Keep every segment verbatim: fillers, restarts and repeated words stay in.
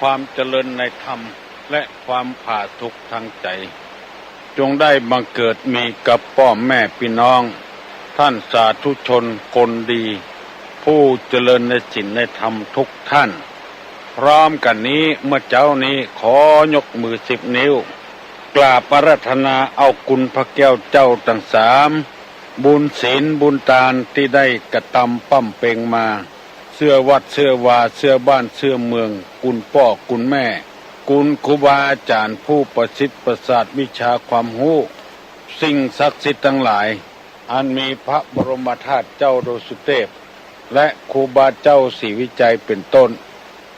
ความเจริญในธรรม และความผาสุกทางใจ๋ จงได้บังเกิดมีกับป้อแม่ปี้น้อง ท่านสาธุชนคนดี ผู้เจริญในศีลในธรรมทุกท่าน พร้อมกั๋นนี้เมื่อเจ๊านี้ขอยกมือสิบนิ้ว กราบอาราธนาเอาคุณพระแก้วเจ้าตังสาม บุญศีลบุญตานตี้ได้กระตำปำเป็งมา เสื้อวัดเสื้อวา เสื้อบ้านเสื้อเมือง คุณป้อคุณแม่ คุณครูบาอาจ๋ารย์ผู้ประสิทธิ์ประสาทวิชาความฮู้ สิ่งศักดิ์สิทธิ์ตังหลาย อันมีพระบรมธาตุเจ้าดอยสุเตพ และครูบาเจ้าศรีวิชัยเป๋นต้น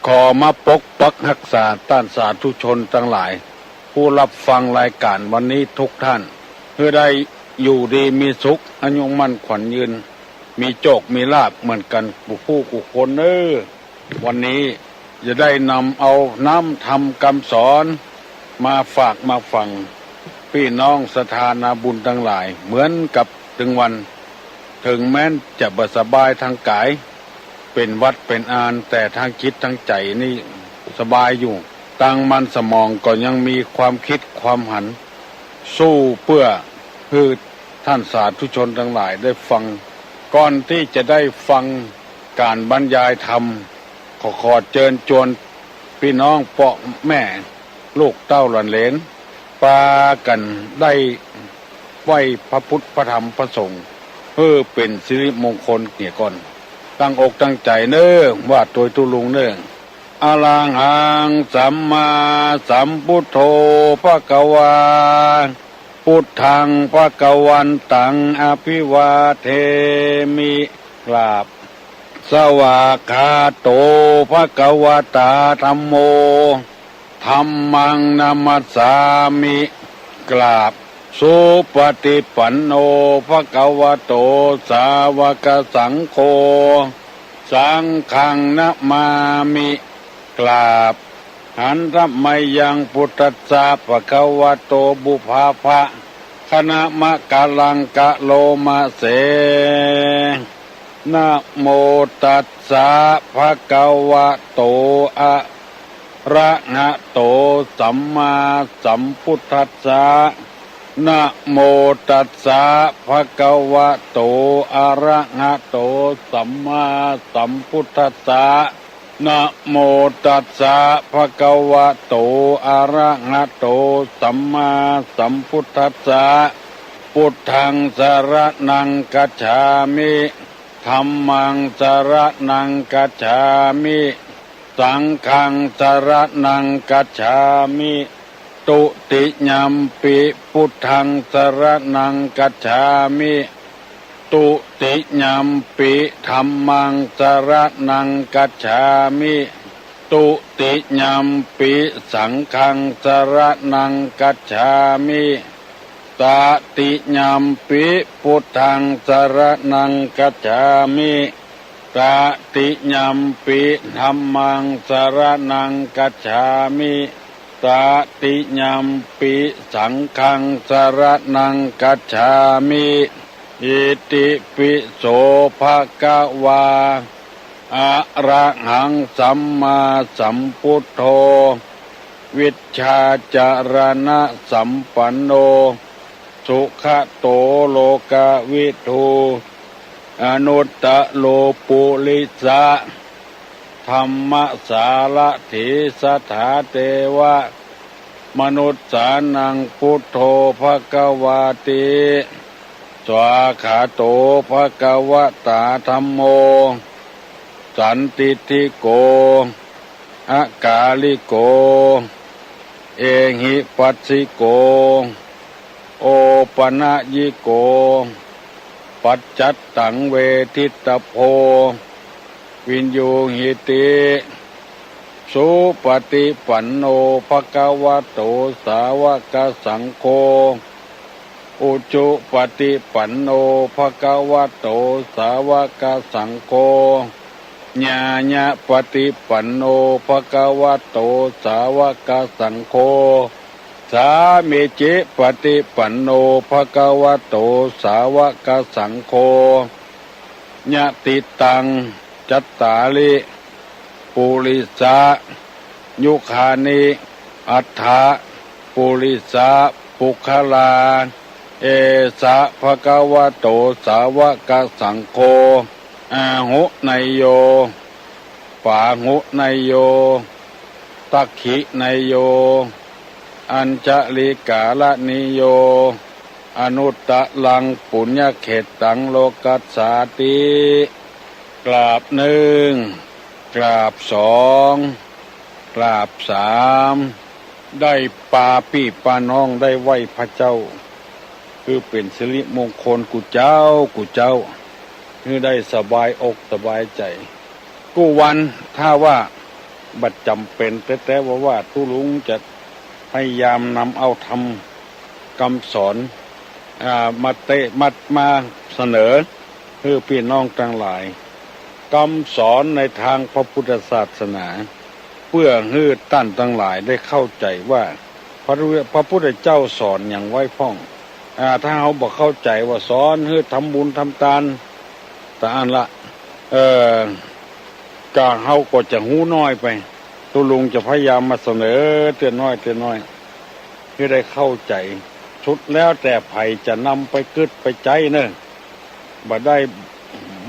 ขอมาปกปักฮักษาต้านสาธุชนตังหลาย ผู้ฮับฟังรายก๋านวันนี้ทุกท่าน หื้อได้อยู่ดีมีสุข อายุมั่นขวัญยืน มีโจคมีลาภเหมือนกั๋นกู้ผู้กู้คนเน่อ วันนี้จะได้นำเอาน้ำธรรมกำสอน มาฝากมาฝัง ปี้น้องศรัทธานาบุญตังหลาย เหมือนกับตึงวัน เถิงแม้นจะบ่สบายตางก๋าย เป๋นหวัดเป๋นอาน แต่ตางจิตตางใจ๋นี่สบายอยู่ ตางมันสมองก็ยังมีความกึ๊ดความหัน สู้เปื้อหื้อต้านสาธุชนตังหลายได้ฟัง ก่อนตี้จะได้ฟังก๋านบรรยายธรรม ขอ ขอเจิญจวนปี้น้องป้อแม่ ลูกเต้าหลานเหลน ปากั๋นได้ไหว้พระพุทธพระธรรมพระสงฆ์ หื้อเป๋นสิริมงคลเหียก่อน ตั้งอกตั้งใจ๋เน่อ ว่าโตยตุ๊ลุงเน่อ อะระหังสัมมาสัมพุทโธภะคะวา พุทธังภะคะวันตังอะภิวาเทมิ กราบ สวากขาโตภะคะวะตาธัมโม ธัมมังนะมัสสามิ กราบ สุปะฏิปันโนภะคะวะโต สาวะกะสังโฆ สังฆังนะมามิ กราบ หันทะมะยังพุทธัสสะภะคะวะโต บุพพะ คะนะมะกะลังกะโลมะเส นะโมตัสสะภะคะวะโต อะระหะโต สัมมาสัมพุทธัสสะ นะโมตัสสะภะคะวะโต อะระหะโต สัมมาสัมพุทธัสสะ นะโมตัสสะภะคะวะโต อะระหะโต สัมมาสัมพุทธัสสะ พุทธังสะระณังคัจฉามิ ธัมมังสะระณังคัจฉามิ สังฆังสะระณังคัจฉามิ ตุติยัมปิพุทธังสะระณังคัจฉามิ ตุติยัมปิธัมมังสะระณังคัจฉามิ ตุติยัมปิสังฆังสะระณังคัจฉามิ ตะติยัมปิพุทธังสะระณังคัจฉามิ ตะติยัมปิธัมมังสะระณังคัจฉามิ ตะติยัมปิสังฆังสะระณังคัจฉามิ อิติปิโสภะคะวา อะระหังสัมมาสัมพุทโธ วิชชาจะรณะสัมปันโน สุขะโตโลกะวิทู อนุตตะโรปุริสะ ธัมมะสารถี สะถาเตวะ มนุสสานัง พุทโธภะคะวาติ สวากขาโตภะคะวะตาธัมโม สันทิฏฐิโก อะกาลิโก เอหิปัสสิโก โอปะนะยิโก ปัจจัตตังเวทิตะโพ วินยูหิติ สุปะฏิปันโนภะคะวะโต สาวะกะสังโฆ อุจุปะฏิปันโนภะคะวะโต สาวะกะสังโฆ ญาญะปะฏิปันโนภะคะวะโต สาวะกะสังโฆ สามีจิปะฏิปันโนภะคะวะโต สาวะกะสังโฆ ยะติตัง จัตตาริ ปุริสะ ยุคานิ อัฏฐะ ปุริสะ ปุคคลา เอสะ ภะคะวะโต สาวะกะสังโฆ อาหุเนยโย ปาหุเนยโย ทักขิเนยโย อัญชลิกาลานิโย อนุตตะรังปุญญะเขตตังโลกัสสาติ กราบนึ่ง กราบสอง กราบสาม ได้ปาปี้ปาน้องได้ไหว้พระเจ้า คือเป๋นสิริมงคลกู้เจ้า กู้เจ้า คือได้สบายอกสบายใจ๋ กู้วัน ถ้าว่าบ่จ๋ำเป๋นแต๊ๆ ว่า ว่าตุ๊ลุงจะพยายามนำเอาธรรมกำสอน อ่า มาเตะ มา มาเสนอหื้อปี้น้องตังหลาย กำสอนในตางพระพุทธศาสนา เปื้อหื้อต้านตังหลายได้เข้าใจ๋ว่า พระ พระพุทธเจ้าสอนหยังไว้พ่อง อ่า ถ้าเฮาบ่เข้าใจ๋ว่าสอนหื้อทำบุญทำตาน ตะอั้นละ เอ่อ ก็เฮาก็จะฮู้น้อยไป ตุ๊ลุงจะพยายามมาเสนอเตื้อน้อยเตื้อน้อย หื้อได้เข้าใจ๋ สุดแล้วแต่ใผจะนำไปกึ๊ดไปใจ๊เน่อ บ่ได้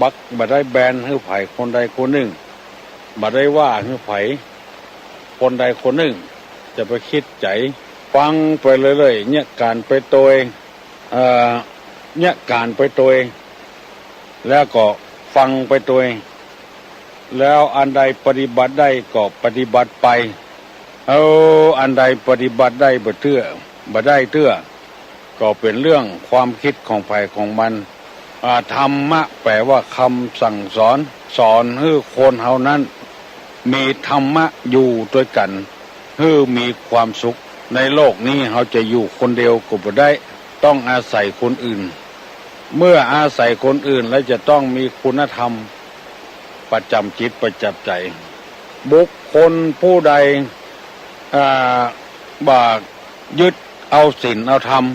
บัก บ่ได้แบนหื้อใผคนใดคนนึ่ง บ่ได้ว่าหื้อใผคนใดคนนึ่ง จะไปกึ๊ดใจ๋ ฟังไปเรื่อยๆ เยียะก๋านไปโตย เอ่อ เยียะก๋านไปโตย แล้วก็ฟังไปโตย แล้วอันใดปฏิบัติได้ก็ปฏิบัติไป เอาอันใดปฏิบัติได้บ่เตื้อ บ่ได้เตื้อ ก็เป๋นเรื่องความกึ๊ดของใผของมัน อ่า ธรรมะแป๋ว่าคำสั่งสอน สอนหื้อคนเฮานั้น มีธรรมะอยู่ตวยกั๋น หื้อมีความสุข ในโลกนี้เฮาจะอยู่คนเดียวก็บ่ได้ ต้องอาศัยคนอื่น เมื่ออาศัยคนอื่นแล้วจะต้องมีคุณธรรมประจ๋ำจิตประจ๋ำใจ๋ บุคคลผู้ใด อ่า บ่ยึดเอาศีลเอาธรรม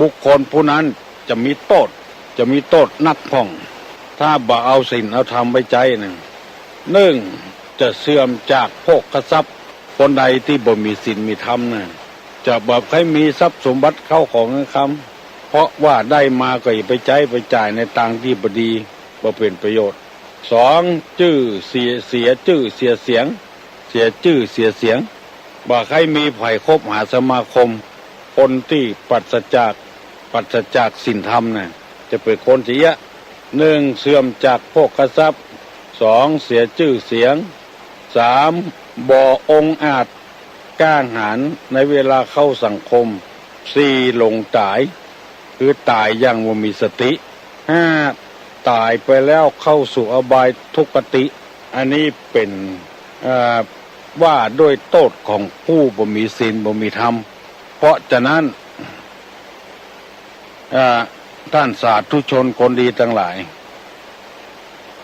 บุคคลผู้นั้นจะมีโต้ษ จะมีโต้ษนักพ่อง ถ้าบ่เอาศีลเอาธรรมไปใจ๊นะ นึ่ง จะเสื่อมจากโภคทรัพย์ คนใดตี้บ่มีศีลมีธรรมนะ จะบ่ใค่มีทรัพย์สมบัติเข้าของเงินคำ เพราะว่าได้มาก็อย่าไปใจ๊ไปจ่ายในตางตี้บ่ดี บ่เป๋นประโยชน์ สอง จื้อเสีย เสียจื้อเสียเสียง เสียจื้อเสียเสียง บ่ใค่มีใผคบหาสมาคม คนตี้ปราศจาก ปราศจากศีลธรรมนะ จะเป๋นคนตี้เยียะ นึ่ง เสื่อมจากโภคทรัพย์ สอง เสียจื้อเสียง สาม บ่องอาจกล้าหาญในเวลาเข้าสังคม สี่ หลงต๋าย คือต๋ายอย่างบ่มีสติ ห้า ต๋ายไปแล้วเข้าสู่อบายทุคติ อันนี้เป๋น เอ่อ ว่าด้วยโต้ษของผู้บ่มีศีลบ่มีธรรม เพราะฉะนั้น เอ่อ ต้านสาธุชนคนดีตังหลาย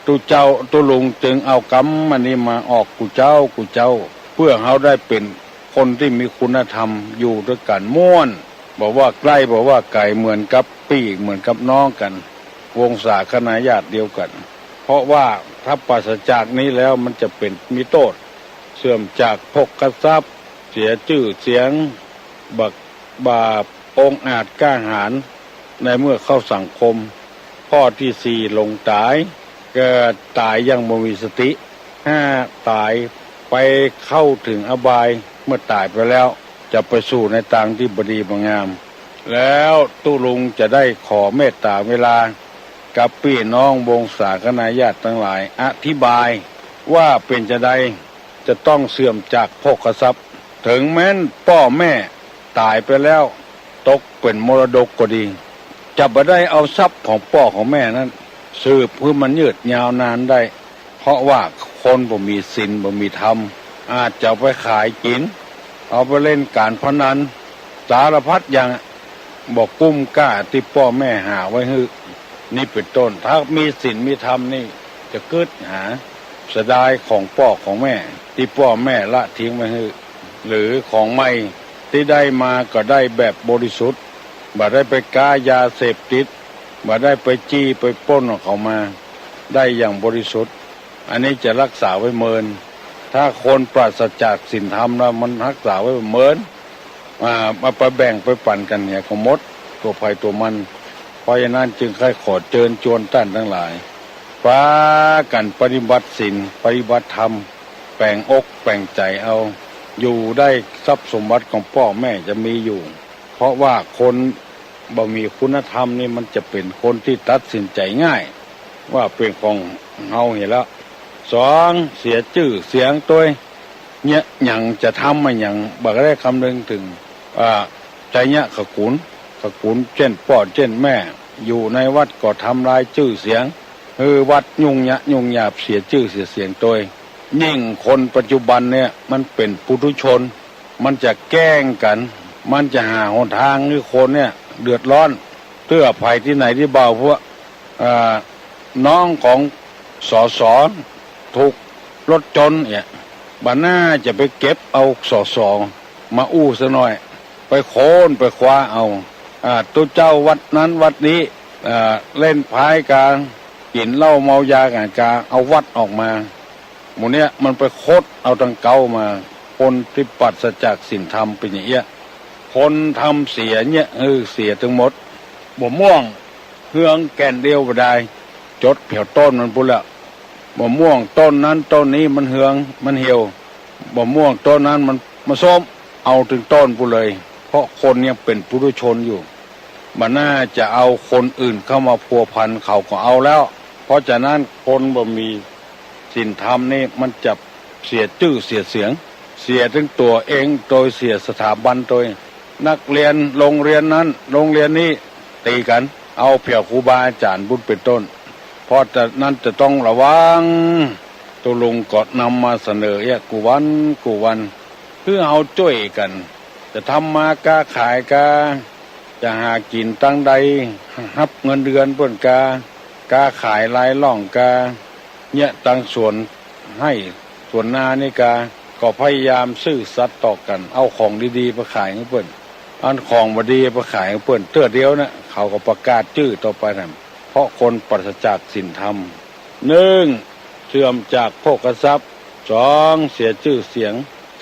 ตุ๊เจ้า ตุ๊ลุงจึงเอากำอันนี้มาออกกู้เจ้า กู้เจ้า เปื้อเฮาได้เป๋นคนตี้มีคุณธรรม อยู่ตวยกั๋นม่วน บ่ว่าใก้ บ่ว่าไก๋ เหมือนกับปี้ เหมือนกับน้องกั๋น วงศาคณาญาติเดียวกั๋น เพราะว่าถ้าปราศจากนี้แล้วมันจะเป๋น มีโต้ษ เสื่อมจากโภคทรัพย์ เสียจื้อเสียง บ่ บ่องอาจกล้าหาญในเมื่อเข้าสังคม ข้อตี้สี่ หลงต๋าย เกิดต๋ายอย่างบ่มีสติ ห้า ต๋ายไปเข้าเถิงอบาย เมื่อต๋ายไปแล้วจะไปสู่ในตางตี้บ่ดีบ่งาม แล้วตุ๊ลุงจะได้ขอเมตต๋าเวลากับปี้น้องวงศาคณาญาติตังหลายอธิบายว่าเป๋นจาใด จะต้องเสื่อมจากโภคทรัพย์ เถิงแม้นป้อแม่ต๋ายไปแล้ว ตกเป๋นมรดกก็ดี จะบ่ได้เอาทรัพย์ของป้อของแม่นั้น สืบหื้อมันยืดยาวนานได้ เพราะว่าคนบ่มีศีลบ่มีธรรม อาจจะเอาไปขายกิ๋น เอาไปเล่นก๋านพนัน สารพัดอย่าง บ่กุ้มก้าตี้ป้อแม่หาไว้หื้อ นี่เป๋นต้น ถ้ามีศีลมีธรรมนี่ จะกึ๊ดหา เสียดายของป้อของแม่ ตี้ป้อแม่ละทิ้งไว้หื้อ หรือของใหม่ตี้ได้มาก็ได้แบบบริสุทธิ์ บ่ได้ไปก๊ายาเสพติด บ่ได้ไปจี้ไปปล้นของเขามา ได้อย่างบริสุทธิ์ อันนี้จะฮักษาไว้เมิน ถ้าคนปราศจากศีลธรรมแล้วมันฮักษาไว้บ่เหมิน อ่า เอาไปแบ่งไปปั๋นกั๋นเหียก็หมด ตั๋วใผตั๋วมัน เพราะฉะนั้นจึงใค่ขอเจิญจวนต้านตังหลาย ปากั๋นปฏิบัติศีล ปฏิบัติธรรม แป๋งอกแป๋งใจ๋เอา อยู่ได้ ทรัพย์สมบัติของป้อแม่จะมีอยู่ เพราะว่าคนบ่มีคุณธรรมนี่มันจะเป๋นคนตี้ตัดสินใจ๋ง่าย ว่าเป๋นของเฮาเหียแล้ว สอง เสียจื้อเสียงตวย เยียะหยังจะทำมาหยัง บ่ได้คำนึงเถิง อ่า ไชยะขกุล ขกุลเจ้นป้อเจ้นแม่ อยู่ในวัดก็ทำลายจื้อเสียง หื้อวัดยุ่งยะยุ่งยาบ เสียจื้อเสียเสียงตวย ยิ่งคนปัจจุบันเนี่ยมันเป๋นปุถุชน มันจะแก้งกั๋น มันจะหาหนตางหื้อคนเนี่ยเดือดร้อน เตื้อใผตี้ไหนตี้บ่าว พวก อ่า น้องของ สส ถูกรถชนเนี่ย บ่าหน้าจะไปเก็บเอา สส มาอู้ซะหน้อย ไปโค้นไปคว้าเอา อ่า ตุ๊เจ้าวัดนั้นวัดนี้ อ่า เล่นไพ่กา กิ๋นเหล้าเมายากั๋นกา เอาวัดออกมา หมู่เนี้ยมันไปคดเอาตังเก๊ามา คนตี้ปราศจากศีลธรรมเป๋นอย่างเอี้ย คนทำเสียเนี่ย เออ เสียตึงหมด บ่ม่วงเฮืองแก่นเดียวบ่ดาย จดแผวต้นมันปู้นแหละ บ่ม่วงต้นนั้นต้นนี้มันเฮืองมันเหี่ยว บ่ม่วงต้นนั้นมันมาส้ม เอาตึงต้นปู้นเลย เพราะคนยังเป๋นปุถุชนอยู่ บ่าหน้าจะเอาคนอื่นเข้ามาพัวพัน เขาก็เอาแล้ว เพราะฉะนั้นคนบ่มีศีลธรรมนี่มันจะเสียจื้อเสียเสียง เสียตึงตั๋วเองตวย เสียสถาบันตวย นักเรียนโฮงเฮียนนั้นโฮงเฮียนนี้ ตี๋กั๋น เอาแผวครูบาอาจ๋ารย์ปู้นเป๋นต้น เพราะฉะนั้นจะต้องระวัง ตุ๊ลุงก็นำมาเสนอเอี้ยกู้วันกู้วัน หื้อเฮาจ้วยกั๋น จะทำมาก้าขายกา จะหากิ๋นตางใด ฮับเงินเดือนเปิ้นกา ก้าขายลายล่องกา เยียะตางสวนไฮ่สวนนานี่กา ก็พยายามซื่อสัตย์ต่อกั๋น เอาของดีๆ ไปขายหื้อเปิ้น อันของบ่ดีไปขายหื้อเปิ้น เตื้อเดียวนะ เขาก็ประกาศจื้อต่อไปนั่น เพราะคนปราศจากศีลธรรม นึ่ง เสื่อมจากโภคทรัพย์ สอง เสียจื้อเสียง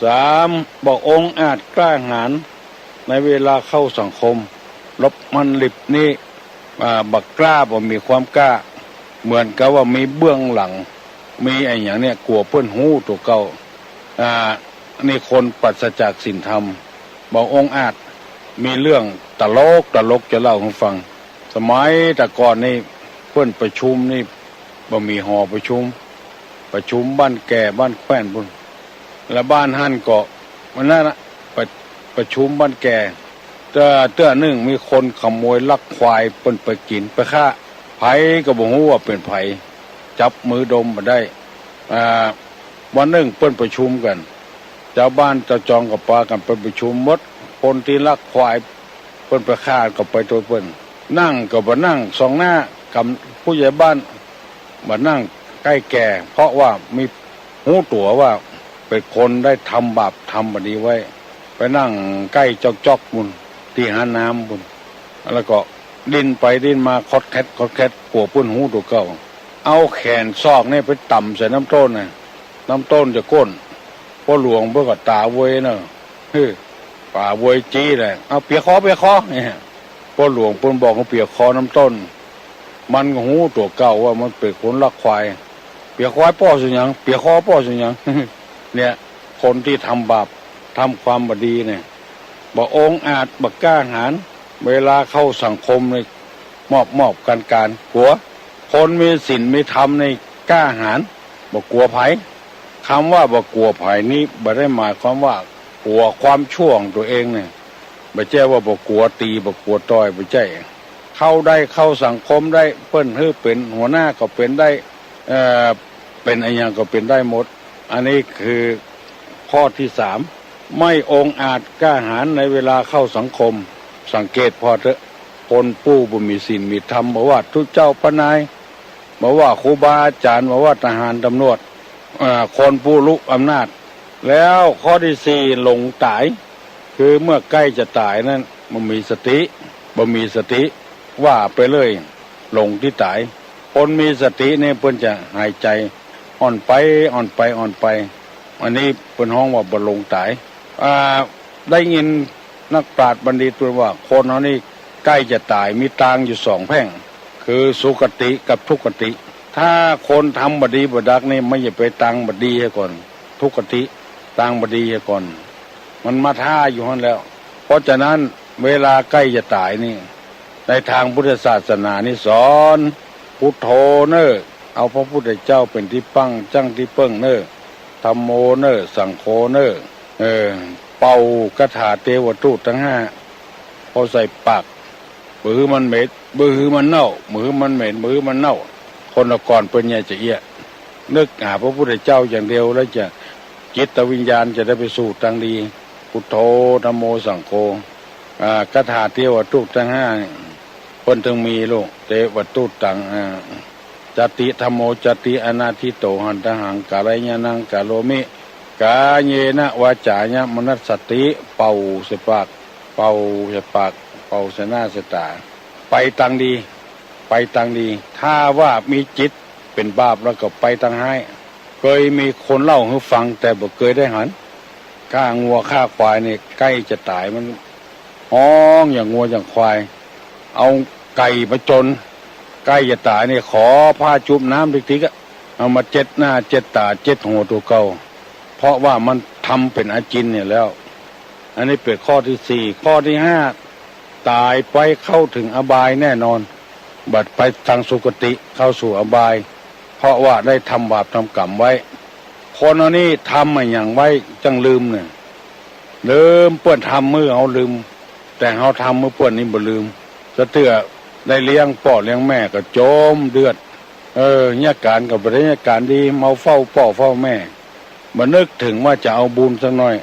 สาม บ่องอาจกล้าหาญ ในเวลาเข้าสังคม หลบม่านหลีบนี่ อ่า บ่กล้า บ่มีความกล้า เหมือนกับว่ามีเบื้องหลัง มีอะหยังเนี่ย กั๋วเปิ้นฮู้ตั๋วเก่า อ่า นี่คนปราศจากศีลธรรม บ่องอาจ มีเรื่องตลกตลกจะเล่าหื้อฟัง สมัยแต่ก่อนนี่ เปิ้นประชุมนี่ บ่มีหอประชุม ประชุมบ้านแก่บ้านแคว่นปู้น แล้วบ้านหั้นก็ วันนั้นนะ ประ ประชุมบ้านแก่ เตื้อ เตื้อนึ่งมีคนขโมยลักควายเปิ้นไปกิ๋นไปฆ่า ใผก็บ่ฮู้ว่าเป๋นใผ จับมือดมบ่ได้ อ่า วันนึ่งเปิ้นประชุมกั๋น จาวบ้านจาวจองก็ปากั๋นไปประชุมหมด คนตี้ลักควายเปิ้นไปฆ่าก็ไปตวยเปิ้น นั่งก็บ่นั่งส่องหน้ากับผู้ใหญ่บ้าน บ่นั่งใก้แก่ เพราะว่ามีฮู้ตั๋วว่าเป๋นคนได้ทำบาปทำบ่ดีไว้ ไปนั่งใก้จอกๆ ปู้น ตี้หาน้ำปู้น แล้วก็ดิ้นไปดิ้นมา คอดแคดคอดแคด กั๋วเปิ้นฮู้ตั๋วเก่า เอาแขนซอกนี่ไปต่ำใส่น้ำต้นนะ น้ำต้นจะก้น ป้อหลวงเปิ้นก็ต๋าเวยเนาะ เฮ้ย ป๋าเวยจี๊ดเลย เอาเปียกคอ เปียกคอ เนี่ย ป้อหลวงเปิ้นบอกหื้อเปียกคอน้ำต้น มันก็ฮู้ตั๋วเก่าว่ามันเป๋นคนลักควาย เปียกควายป้อสุหยัง เปียกคอป้อสุหยัง เนี่ย คนตี้ทำบาปทำความบ่ดีเนี่ย บ่องอาจ บ่กล้าหาญ เวลาเข้าสังคมนี่ มอบมอบกันการ กั๋ว คนมีศีลมีธรรมนี่กล้าหาญ บ่กั๋วใผ คำว่าบ่กั๋วใผนี้ บ่ได้หมายความว่ากั๋วความชั่วของตั๋วเองเนี่ย บ่ใจ้ว่าบ่กั๋วตี๋ บ่กั๋วต่อย บ่ใจ้ เข้าได้ เข้าสังคมได้ เปิ้นหื้อเป๋นหัวหน้าก็เป๋นได้ เอ่อ เป๋นอะหยังก็เป๋นได้หมด อันนี้คือข้อตี้สาม ไม่องอาจกล้าหาญในเวลาเข้าสังคม สังเกตผ่อเต๊อะ คนผู้บ่มีศีลมีธรรม บ่ว่าตุ๊เจ้าพระนาย บ่ว่าครูบาอาจ๋ารย์ บ่ว่าทหารตำรวจ อ่า คนผู้รู้อำนาจ แล้วข้อตี้สี่ หลงต๋าย คือเมื่อใก้จะต๋ายนั้น บ่มีสติ บ่มีสติ ว่าไปเลย หลงตี้ต๋าย คนมีสตินี่เปิ้นจะหายใจ๋อ่อนไป อ่อนไป อ่อนไป อันนี้เปิ้นฮ้องว่าบ่ลงต๋าย อ่า ได้ยินนักปราชญ์บัณฑิตเปิ้นว่า คนเฮานี่ใก้จะต๋ายมีตางอยู่สองแพ่ง คือสุคติกับทุกขติ ถ้าคนทำบ่ดีบ่ดักนี่ มันจะไปตางบ่ดีเหียก่อน ทุกขติ ตางบ่ดีเหียก่อน มันมาท่าอยู่หั้นแล้ว เพราะฉะนั้นเวลาใก้จะต๋ายนี่ ในตางพุทธศาสนานี่สอน พุทโธเน่อ เอาพระพุทธเจ้าเป๋นตี้ตั้ง จั้งตี้เปิ้งเน่อ ธัมโมเน่อ สังโฆเน่อ เออ เป่าคาถาเตวทูตตังห้า พอใส่ปาก บ่หื้อมันเหม็น บ่หื้อมันเน่า บ่หื้อมันเหม็น บ่หื้อมันเน่า คนละก่อนเปิ้นเนี่ยจะเอี้ย นึกหาพระพุทธเจ้าอย่างเดียวแล้วจะ จิตวิญญาณจะได้ไปสู่ตางดี พุทโธ ธัมโม สังโฆ อ่า คาถาเตวทูตตังห้า เปิ้นตึงมีลูก เตวทูตตัง อ่า จัตติธัมโม จัตติอนาทิโต หันตหัง กาลยานัง กาโรมิ กาเยนะ วาจ๋ายะ มนัสสติ เป่าใส่ปาก เป่าใส่ปาก เป่าใส่หน้าใส่ต๋า ไปตางดี ไปตางดี ถ้าว่ามีจิตเป๋นบาปแล้วก็ไปตางฮ้าย เกยมีคนเล่าหื้อฟัง แต่บ่เกยได้หัน ฆ่างัวฆ่าควายนี่ใก้จะต๋าย มันฮ้องอย่างงัวอย่างควาย เอาไก่มาจน ใก้จะต๋ายนี่ ขอผ้าจุ่มน้ำติ๊กๆ อะ เอามาเจ็ดหน้าเจ็ดต๋าเจ็ดหัวตั๋วเก่า เพราะว่ามันทำเป๋นอาจิณเนี่ยแล้ว อันนี้เป๋นข้อตี้สี่ ข้อตี้ห้า ต๋ายไปเข้าเถิงอบายแน่นอน บ่ไปตางสุคติ เข้าสู่อบาย เพราะว่าได้ทำบาปทำกรรมไว้ คนเฮานี่ทำอะหยังไว้จั้งลืมเนี่ย ลืมเปิ้นทำมื้อเฮาลืม แต่เฮาทำมื้อเปิ้นนี่บ่ลืม สะเตื้อได้เลี้ยงป้อเลี้ยงแม่ก็จมเดือด เออ เยียะก๋านก็บ่ได้เยียะก๋านดี เมาเฝ้าป้อเฝ้าแม่ บ่นึกเถิงว่าจะเอาบุญสักหน่อย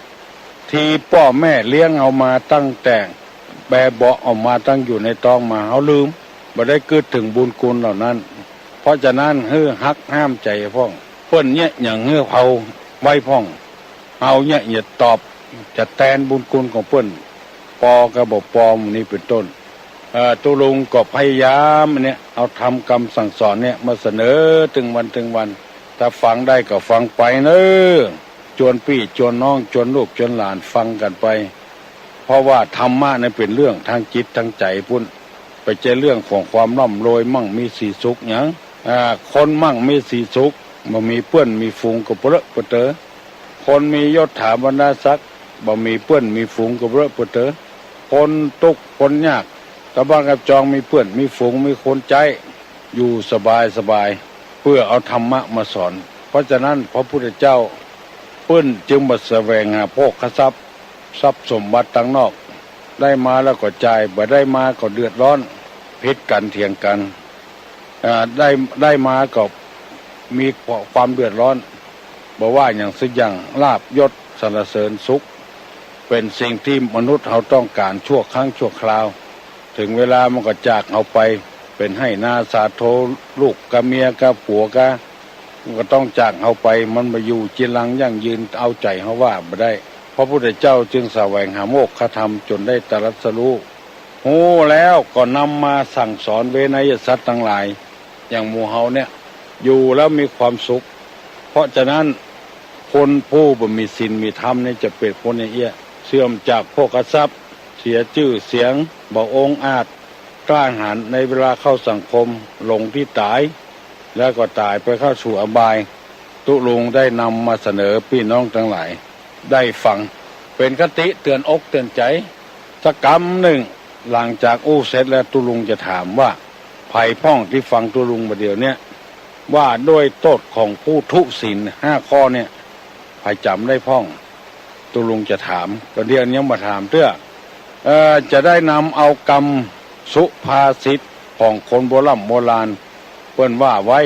ตี้ป้อแม่เลี้ยงเฮามาตั้งแต่แบเบาะออกมา ตั้งอยู่ในต๊องมา เฮาลืม บ่ได้กึ๊ดเถิงบุญคุณเหล่านั้น เพราะฉะนั้นหื้อฮักห้ามใจ๋พ่อง เปิ้นเยียะหยังหื้อเฮาไว้พ่อง เฮาเยียะจะตอบ จะแตนบุญคุณของเปิ้น ปอก็บ่ปอ หมู่นี้เป๋นต้น เอ่อ ตุ๊ลุงก็พยายามเนี่ย เอาธรรมกำสั่งสอนเนี่ยมาเสนอตึงวันตึงวัน ถ้าฟังได้ก็ฟังไปเน่อ จวนปี้จวนน้อง จวนลูกจวนหลานฟังกั๋นไป เพราะว่าธรรมะเนี่ยเป๋นเรื่องตางจิตตางใจ๋ปู้น บ่ใจ้เรื่องของความร่ำรวยมั่งมีสีสุขหยัง อ่า คนมั่งมีสีสุข บ่มีเปื้อนมีฝูงก็เปรอะเปรอะเต๋อ คนมียศถาบรรดาศักดิ์ บ่มีเปื้อนมีฝูงก็เปรอะเปรอะเต๋อ คนตุ๊กข์คนยาก ตะบ้านกับจองมีเปื้อนมีฝูงมีคนใจ๊ อยู่สบายสบาย เปื้อเอาธรรมะมาสอน เพราะฉะนั้นพระพุทธเจ้าเปิ้นจึงบ่แสวงหาโภคทรัพย์ ทรัพย์สมบัติตางนอก ได้มาแล้วก็จ่าย บ่ได้มาก็เดือดร้อน ผิดกั๋นเถียงกั๋น อ่า ได้ ได้มาก็มีความเดือดร้อน บ่ว่าหยังสักอย่าง ลาภยศสรรเสริญสุข เป๋นสิ่งตี้มนุษย์เฮาต้องก๋านชั่วครั้งชั่วคราว เถิงเวลามันก็จากเฮาไป เป๋นไฮ่นาสาโท ลูกกาเมียกาผัวกา มันก็ต้องจากเฮาไป มันบ่อยู่จีรังยั่งยืน เอาใจ๋เฮาว่าบ่ได้ พระพุทธเจ้าจึงแสวงหาโมกขธรรมจ๋นได้ตรัสรู้ ฮู้แล้วก็นำมาสั่งสอนเวนยสัตว์ตังหลาย อย่างหมู่เฮาเนี่ย อยู่แล้วมีความสุข เพราะฉะนั้นคนผู้บ่มีศีลมีธรรมนี่จะเป๋นคนเอี้ย เสื่อมจากโภคทรัพย์ เสียจื้อเสียง บ่องอาจกล้าหาญในเวลาเข้าสังคม หลงตี้ต๋าย แล้วก็ต๋ายไปเข้าสู่อบาย ตุ๊ลุงได้นำมาเสนอปี้น้องตังหลายได้ฟัง เป๋นคติเตื๋อนอกเตื๋อนใจ๋สักกำนึ่ง หลังจากอู้เสร็จแล้วตุ๊ลุงจะถามว่า ใผพ่องตี้ฟังตุ๊ลุงบ่าเดี่ยวเนี่ย ว่าด้วยโต้ษของผู้ทุศีลห้าข้อเนี่ย ใผจ๋ำได้พ่อง ตุ๊ลุงจะถาม บ่าเดี่ยวยังบ่ถามเตื้อ เอ่อ จะได้นำเอากำสุภาษิตของคนโบร่ำโบราณเปิ้นว่าไว้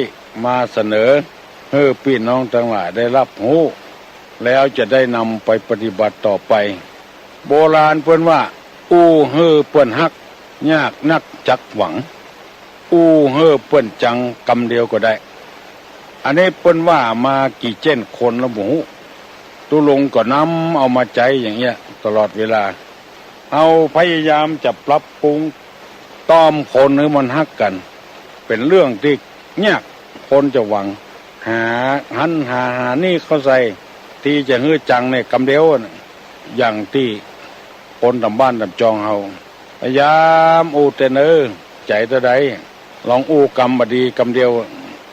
มาเสนอหื้อปี้น้องตังหลายได้ฮับฮู้ แล้วจะได้นำไปปฏิบัติต่อไป โบราณเปิ้นว่า อู้หื้อเปิ้นฮัก ยากนักจักหวัง อู้หื้อเปิ้นจังกำเดียวก็ได้ อันนี้เปิ้นว่ามากี่เจ้นคนแล้วบ่ฮู้ ตุ๊ลุงก็นำเอามาใจ๊อย่างเอี้ยตลอดเวลา เฮาพยายามจะปรับปรุง ต้อมคนหื้อมันฮักกั๋น เป๋นเรื่องตี้ยาก คนจะหวัง หาหั้นหา หานี่เข้าใส่ ตี้จะหื้อจังเนี่ยกำเดียวน่ะ อย่างตี้คนต๋ามบ้านต๋ามจองเฮา พยายามอู้เต๊อะเน่อ ใจ๋เต้าใด ลองอู้กำบ่ดีกำเดียว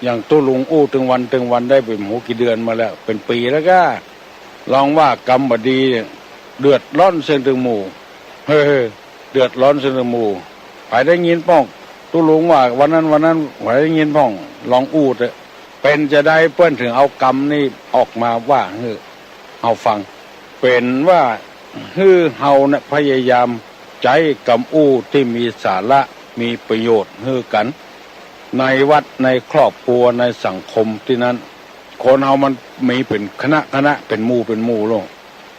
อย่างตุ๊ลุงอู้ตึงวันตึงวันได้เป๋นบ่ฮู้กี่เดือนมาแล้ว เป๋นปี๋แล้วก้า ลองว่ากำบ่ดี เดือดร้อนเซิงตึงหมู่ เฮ้อ เดือดร้อนเซิงตึงหมู่ ใผได้ยินป้อง ตุ๊ลุงว่าวันนั้นวันนั้น ใผได้ยินป้อง ลองอู้เต๊อะ เป๋นจาใดเปิ้นเถิงเอากำนี้ออกมาว่าหื้อเฮาฟัง เป๋นว่าหื้อเฮาเนี่ยพยายามใจ๊กำอู้ตี้มีสาระ มีประโยชน์หื้อกั๋น ในวัด ในครอบครัว ในสังคมตี้นั้น คนเฮามันมีเป๋นคณะคณะ เป๋นหมู่เป๋นหมู่ลง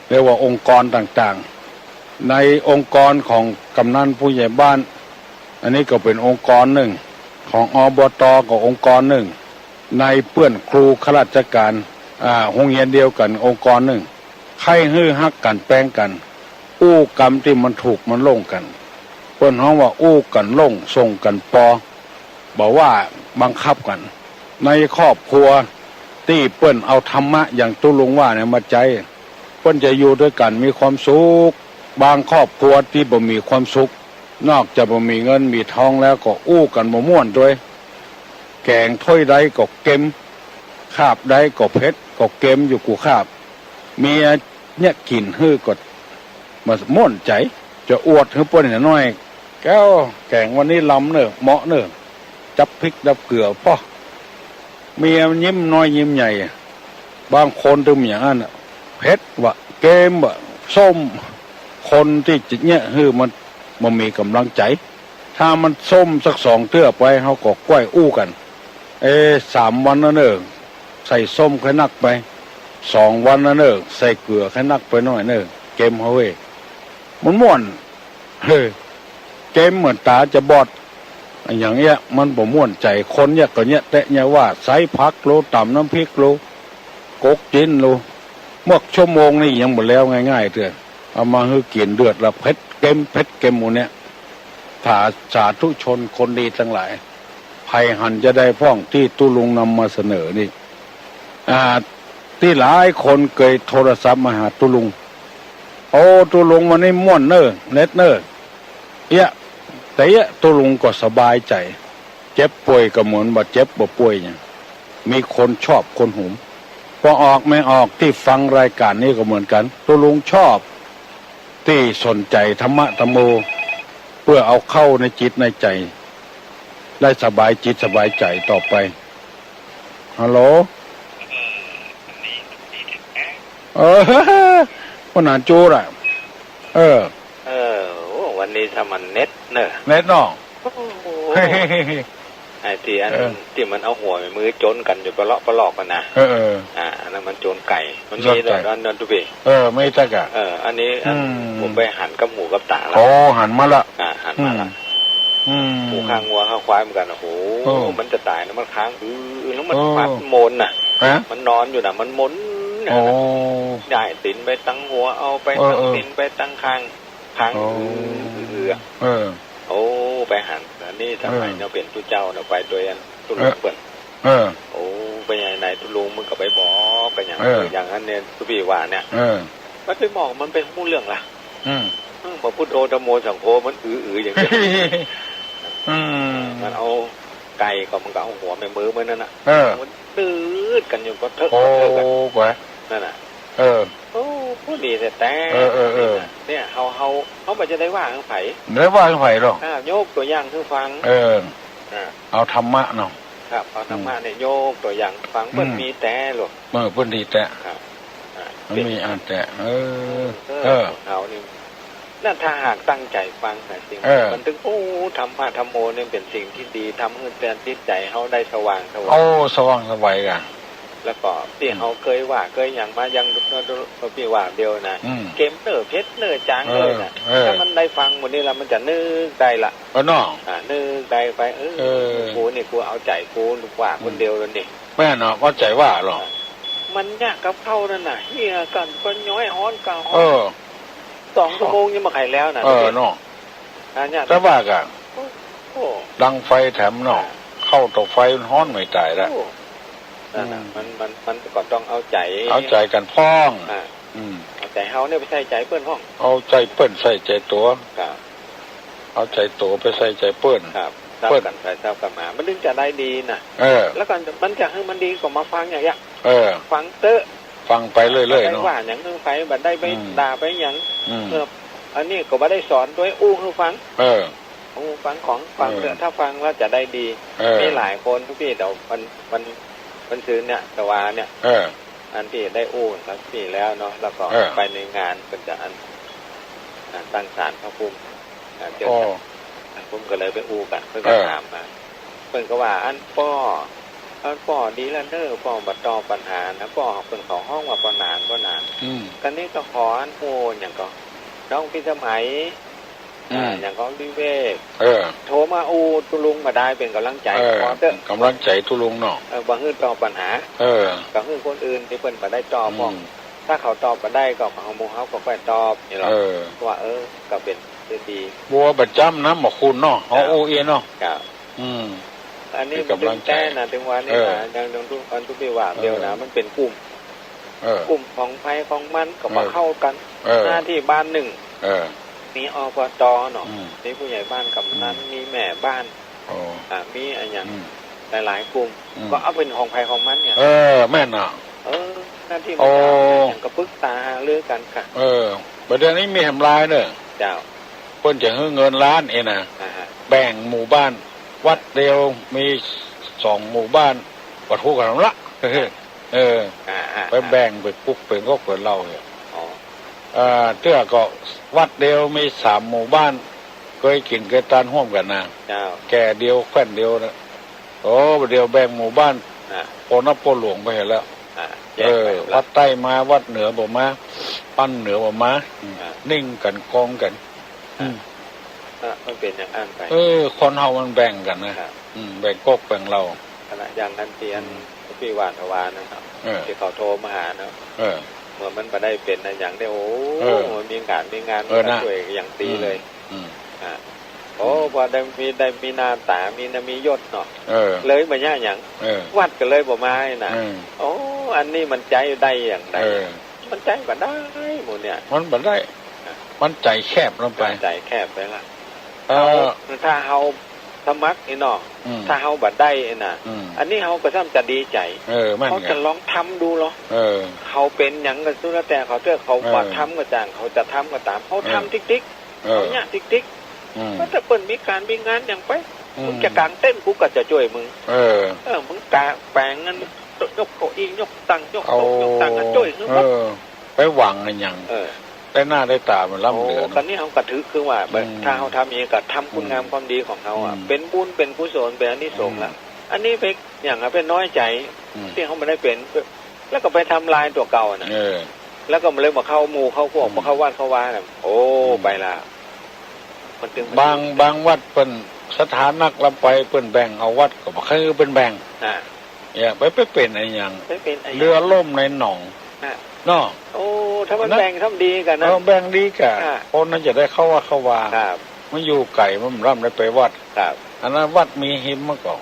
เรียกว่าองค์กรต่างๆ ในองค์กรของกำนันผู้ใหญ่บ้าน อันนี้ก็เป๋นองค์กรนึ่ง ของ อบต. ก็องค์กรนึ่ง ในเปื้อนครูข้าราชก๋าน อ่า โฮงเฮียนเดียวกั๋นองค์กรนึ่ง ใค่หื้อฮักกั๋นแป๊งกั๋น อู้กำตี้มันถูกมันโล่งกั๋น เปิ้นฮ้องว่าอู้กั๋นโล่ง ส่งกั๋นปอ บ่ว่าบังคับกั๋น ในครอบครัวตี้เปิ้นเอาธรรมะอย่างตุ๊ลุงว่าเนี่ยมาใจ๊ เปิ้นจะอยู่ตวยกั๋นมีความสุข บางครอบครัวตี้บ่มีความสุข นอกจากบ่มีเงินมีทองแล้วก็อู้กั๋นบ่ม่วนตวย แก๋งถ้วยใดก็เก็ม คาบใดก็เผ็ด ก็เก็มอยู่กู้คาบ เมียเนี่ยกิ๋นหื้อก็บ่ม่วนใจ๋ จะอวดหื้อเปิ้นหน้อย แก้ว แก๋งวันนี้ลำเน่อ เหมาะเน่อ จับพริกดับเกลือ ป้อ เมียมันยิ้มน้อยยิ้มใหญ่ บางคนตึงอย่างนั้นน่ะ เผ็ดวะ เก็มวะ ส้ม คนตี้จะเนี่ยหื้อมัน มันมีก๋ำลังใจ๋ ถ้ามันส้มสักสองเตื้อไป เฮาก็ก้อยอู้กั๋น เอ๊ะ สามวันแล้วเน่อ ใส่ส้มใค่นักไป สองวันแล้วเน่อ ใส่เกลือใค่นักไปหน้อยเน่อ เก็มเฮาเว้ย มันม่วน เฮ้อ เก็มเหมือนต๋าจะบอด อย่างเงี้ย มันบ่ม่วนใจ๋ คนเนี่ยก็เนี่ยแต๊เนี่ยว่า ใส่ผักโล ต๋ำน้ำพริกโล กกจิ๊นโล เมื่อชั่วโมงนี่ยังบ่แล้วง่ายๆ เตื้อ เอามาหื้อกิ๋นเดือดละ เผ็ดเก็ม เผ็ดเก็มหมู่เนี่ย ถ้าสาธุชนคนดีตังหลาย ใผหันจาใดพ่องตี้ตุ๊ลุงนำมาเสนอนี่ อ่า ตี้หลายคนเกยโทรศัพท์มาหาตุ๊ลุง โอ้ ตุ๊ลุงวันนี้ม่วนเน่อ เล็ดเน่อ เอี้ยะ แต่เอี้ยะ ตุ๊ลุงก็สบายใจ๋ เจ็บป่วยก็เหมือนบ่เจ็บบ่ป่วยหยัง มีคนชอบคนหุม ป้อออกแม่ออกตี้ฟังรายก๋านนี้ก็เหมือนกั๋น ตุ๊ลุงชอบตี้สนใจ๋ธรรมะธัมโม เปื้อเอาเข้าในจิตในใจ๋ ได้สบายจิตสบายใจ๋ต่อไป ฮัลโหล เออ ปัญหาจู๊ดอะ เออ เออ โอ้ วันนี้ถ้ามันเน็ตเนอะ เน็ตเนาะ โอ้โห ไอ้ตี้อัน เออ ตี้มันเอาหัวแม่มือจนกั๋นอยู่ปะเลาะปะลอกกั๋นนะ เออ เออ อ่า อันนั้นมันโจรไก่ มันมี โจรไก่ อันนั้นตุ๊ปี้ เออ มีตั๊กอะ เออ อันนี้อัน อืม ผมไปหันกับหูกับต๋าละ โอ้ หันมาละ อ่า หันมาละ อืม อืม หูข้างงัวข้างควายเหมือนกั๋น โอ้โห เออ มันจะต๋ายนะ มันค้าง อือ แล้วมัน เออ ฟัดมนน่ะ ฮะ มันนอนอยู่น่ะ มันมนน่ะ โอ้ ย้ายตี๋นไปตังหัว เอาไป เออ ตัง เออ ตี๋นไปตังข้าง ค้าง โอ้ อือ อือ อือ เออ โอ้ ไปหัน อันนี้สมัย เออ เนาะ เป๋นตุ๊เจ้าเนาะ ไปตวยอันตุ๊ลุง เออ เปิ้น เออ โอ้ ไปไหนๆ ตุ๊ลุงมึงก็ไปบอกไปอย่าง เออ อย่างนั้นเนี่ย ตุ๊ปี้ว่าเนี่ย เออ มันไปบอกมันไปฮู้เรื่องละ อืม อืม พอพุทโธธัมโมสังโฆ มันอือๆ อย่างเดียว อืม มันเอาไก่ก็ มันก็เอาหัวแม่มือมันนั่นน่ะ เออ มันดืดกั๋นอยู่ก็เถิก โอ้ ก็เถิกอะ ไป นั่นน่ะ เออ โอ้ ผู้ดีแต๊ๆ เออ เออ เออ เนี่ย เฮา เฮา เฮาบ่จะได้ว่าหื้อใผ ได้ว่าหื้อใผหรอก อ่า ยกตั๋วอย่างหื้อฟัง เออ อ่า เอาธรรมะเนาะ ครับ เอาธรรมะ อืม เนี่ย ยกตั๋วอย่างฟัง อืม เปิ้นมีแต๊ลูก เออ เปิ้นดีแต๊ ครับ อ่า มันมีอันแต๊ เออ เออ เออ เฮานี่ นั่นถ้าหากตั้งใจ๋ฟังนะจริง เออ มันถึง โอ้ ธรรมะธัมโมเนี่ยเป๋นสิ่งตี้ดี ทำหื้อเตือนจิตใจ๋เฮาได้สว่างไสวัย โอ้ สว่างไสวัยกะ แล้วก็ตี้ อืม เฮาเกยว่าเกยหยังมา อย่างตุ๊ปี้ว่าเดียวนะ อืม เก็มเน่อ เผ็ดเน่อ จางเน่อน่ะ เออ เออ ถ้ามันได้ฟังหมู่นี้ละ มันจะนึกได้ละ เออเนาะ อ่า นึกได้ไป เออ เออ กูนี่กูเอาใจ๋กูว่าคนเดียวแล้วนี่ แม่นเนาะ เอาใจ๋ว่าหรอก มันยากกับข้าวนั่นน่ะ เหี่ยกั๋นก็ย้อย ฮ้อนก็ฮ้อน เออ สองชั่วโมงยังบ่ไขแล้วน่ะ เออ เนาะ อันเนี้ย แต่ว่ากะ โอ้ ดังไฟแถมเนาะ อ่า เข้าเตาไฟมันฮ้อนไม่ต๋ายละ โอ้ นั่นน่ะ อืม มัน มัน มันก็ต้องเอาใจ๋ เอาใจ๋กั๋นพ่อง อ่า อืม เอาใจ๋เฮาเนี่ยไปใส่ใจ๋เปิ้นพ่อง เอาใจ๋เปิ้นใส่ใจ๋ตั๋ว ครับ เอาใจ๋ตั๋วไปใส่ใจ๋เปิ้น ครับ เปิ้น ซับกั๋นไปซับกั๋นมา มันจึงจะได้ดีน่ะ เออ แล้วก็มันจะหื้อมันดีก็มาฟังอย่างเงี้ย เออ ฟังเต๊อะ ฟังไปเรื่อยๆ บ่ได้ เนาะ ว่าหยังหื้อใผ บ่ได้ไป อืม ด่าไปหยัง อืม เออ อันนี้ก็บ่ได้สอนตวย อู้หื้อฟัง เออ อู้ฟังของ ฟังเต๊อะ เออ ถ้าฟังแล้วจะได้ดี เออ มีหลายคน ตุ๊กปี้ เดี๋ยววัน วัน วันซืนเนี่ย ตะวาเนี่ย เออ อันตี้ได้อู้กับตุ๊กปี้แล้วเนาะ แล้วก็ เออ ไปในงานเปิ้นจะอัน อ่า ตั้งศาลพระภูมิ อ่า เจิญ โอ้ ศาลพระภูมิก็เลยไปอู้กั๋น เปิ้นก็ เออ ถามมา เปิ้นก็ว่า อันป้อ อันป้อดีแล้วเน้อ ป้อบ่ตอบปัญหานะ ป้อ เปิ้นเขาฮ้องว่าป้อหนาน ป้อหนาน อืม กั๋นนี้ก็ขออันอู้หยังก็ น้องพิสมัย อืม อ่า อย่างของวิเวก เออ โทรมาอู้ตุ๊ลุงบ่ดาย เป๋นก๋ำลังใจ๋ เออ ขอเต๊อะ ก๋ำลังใจ๋ตุ๊ลุงเนาะ เออ บ่หื้อตอบปัญหา เออ ก็หื้อคนอื่นตี้เปิ้นบ่ได้ตอบ อืม พ่อง ถ้าเขาตอบบ่ได้ก็ของหมู่เฮาก็ค่อยตอบ นี่ลอ เออ ว่า เออ ก็เป๋นเรื่องดี บ่ว่าประจ๋ำนะ บ่คุณเนาะ เฮา ครับ อู้เองเนาะ ครับ อืม อันนี้ เป๋นก๋ำลังใจ๋ มันตึงแต๊นะ ตึงวันนี้นะ เออ อย่าง อย่างตุ๊ อันตุ๊กปี้ว่า เออ เดี๋ยวนะ มันเป๋นกลุ่ม เออ กลุ่มของใผของมันก็ เออ บ่เข้ากั๋น เออ หน้าตี้บ้านนึ่ง เออ มี อปต เนาะ อืม มีผู้ใหญ่บ้าน กำนัน อืม มีแม่บ้าน โอ้ อ่า มีอะหยัง อืม หลายๆ กลุ่ม อืม ก็เอาเป๋นของใผของมันเนี่ย เออ แม่นน่ะ เออ หน้าตี้ โอ้ มันจะเอาหยังก็ปรึกษาหารือกั๋นค่ะ เออ บ่าเดี่ยวนี้มีแหมลายเน้อ เจ้า เปิ้นจะหื้อเงินล้านเองนะ อ่าฮะ แบ่งหมู่บ้าน วัดเดียวมีสองหมู่บ้าน บ่ถูกกั๋นละ เออ อ่า อ่า ไปแบ่งไปกุ๊กเป๋นก๊อกเป๋นเหล้าเนี่ย อ๋อ อ่า เตื้อก็วัดเดียวมีสามหมู่บ้าน เกยกิ๋นเกยตานฮ่วมกั๋นนะ เจ้า แก่เดียวแคว่นเดียวนะ โอ้ เดี๋ยวแบ่งหมู่บ้าน อ่ะ ปอนับปอหลวงไปหั้นแล้ว อ่ะ แยกไป เออ ละ วัดใต้มา วัดเหนือบ่มา วัดเหนือบ่มา อืม อ่ะ นิ่งกั๋น กองกั๋น อ่ะ อืม อ่ะ มันเป๋นอย่างอั้นไป เออ คนเฮามันแบ่งกั๋นนะ ครับ อืม แบ่งก๊อกแบ่งเหล้า ขนาดอย่างนั้นตี้อัน อืม ตี้ว่าตะวานะครับ เออ ตี้เขาโทรมาหาเนาะ เออ เมื่อมันบ่ได้เป๋นอะหยังเนี่ย โอ้ เออ มันมีก๋านมีงาน เออ มันก็ นะ จ้วยอย่างดีเลย อืม อืม อ่ะ โอ้ อืม พอได้มี ได้มีหน้าต๋า มีหน้ามียศเนาะ เออ เลยบ่ยากหยัง เออ วัดก็เลยบ่มาน่ะ เออ โอ้ อันนี้มันใจ๊ได้อย่างใด เออ มันใจ๊บ่ได้หมู่เนี่ย มันบ่ได้ อ่ะ มันใจ๋แคบลงไป ใจ๋แคบไปละ เออ เฮา ถ้าเฮาสมัครนี่เนาะ อืม ถ้าเฮาบ่ได้นี่นะ อืม อันนี้เฮาก็ซ้ำจะดีใจ๋ เออ แม่นไง เฮาจะลองทำดูลอ เออ เขาเป๋นหยังก็สุดแล้วแต่เขาเตื้อ เขา เออ บ่ทำก็จ้าง เขาจะทำก็ต๋าม เฮา เออ ทำติ๊กๆ เออ เฮาเยียะติ๊กๆ อืม ว่าถ้าเปิ้นมีก๋านมีงานหยังไป อืม มึงจะก๋างเต็นท์ กูก็จะจ้วยมึง เออ เออ มึงกางแป๋งอัน ยกเก้าอี้ ยกตัง ยกโต๊ะ เอา ยกตัง อะ จ้วยคือหมด เออ ไปหวังอะหยัง เออ ได้หน้าได้ต๋ามันล้ำเหลือ โอ้ เนาะ กั๋นนี้เฮาก็ถือคือว่า อืม ถ้าเฮาทำอย่างนี้ก็ทำคุณงาม อืม ความดีของเฮาอะ อืม เป๋นบุญ เป๋นกุศล เป๋นอานิสงส์ละ อืม อันนี้ไปอย่างอะ ไปน้อยใจ๋ อืม ตี้เฮาบ่ได้เป๋น แล้วก็ไปทำลายตั๋วเก่าน่ะ เออ แล้วก็มันเลยมาเข้าหมู่เข้าพวก อืม มาเข้าวัดเข้าวาน่ะ โอ้ อืม ไปละ มันตึง บาง บางวัดเปิ้นศรัทธานักลำไป เปิ้นแบ่งเอาวัดก็บ่คือเปิ้นแบ่ง อ่า เนี่ย ไป ไปเป๋นอะหยัง ไปเป๋นอะหยัง เรือล่มในหนอง อ่ะ เนาะ โอ้ ถ้ามัน นะ แบ่งทำดีกั๋นนะ เออ แบ่งดีกั๋น อ่ะ คนนั้นจะได้เข้าวัดเข้าวา ครับ มันอยู่ไก๋ มันบ่ได้ไปวัด ครับ อันนั้นวัดมีหิมมันก็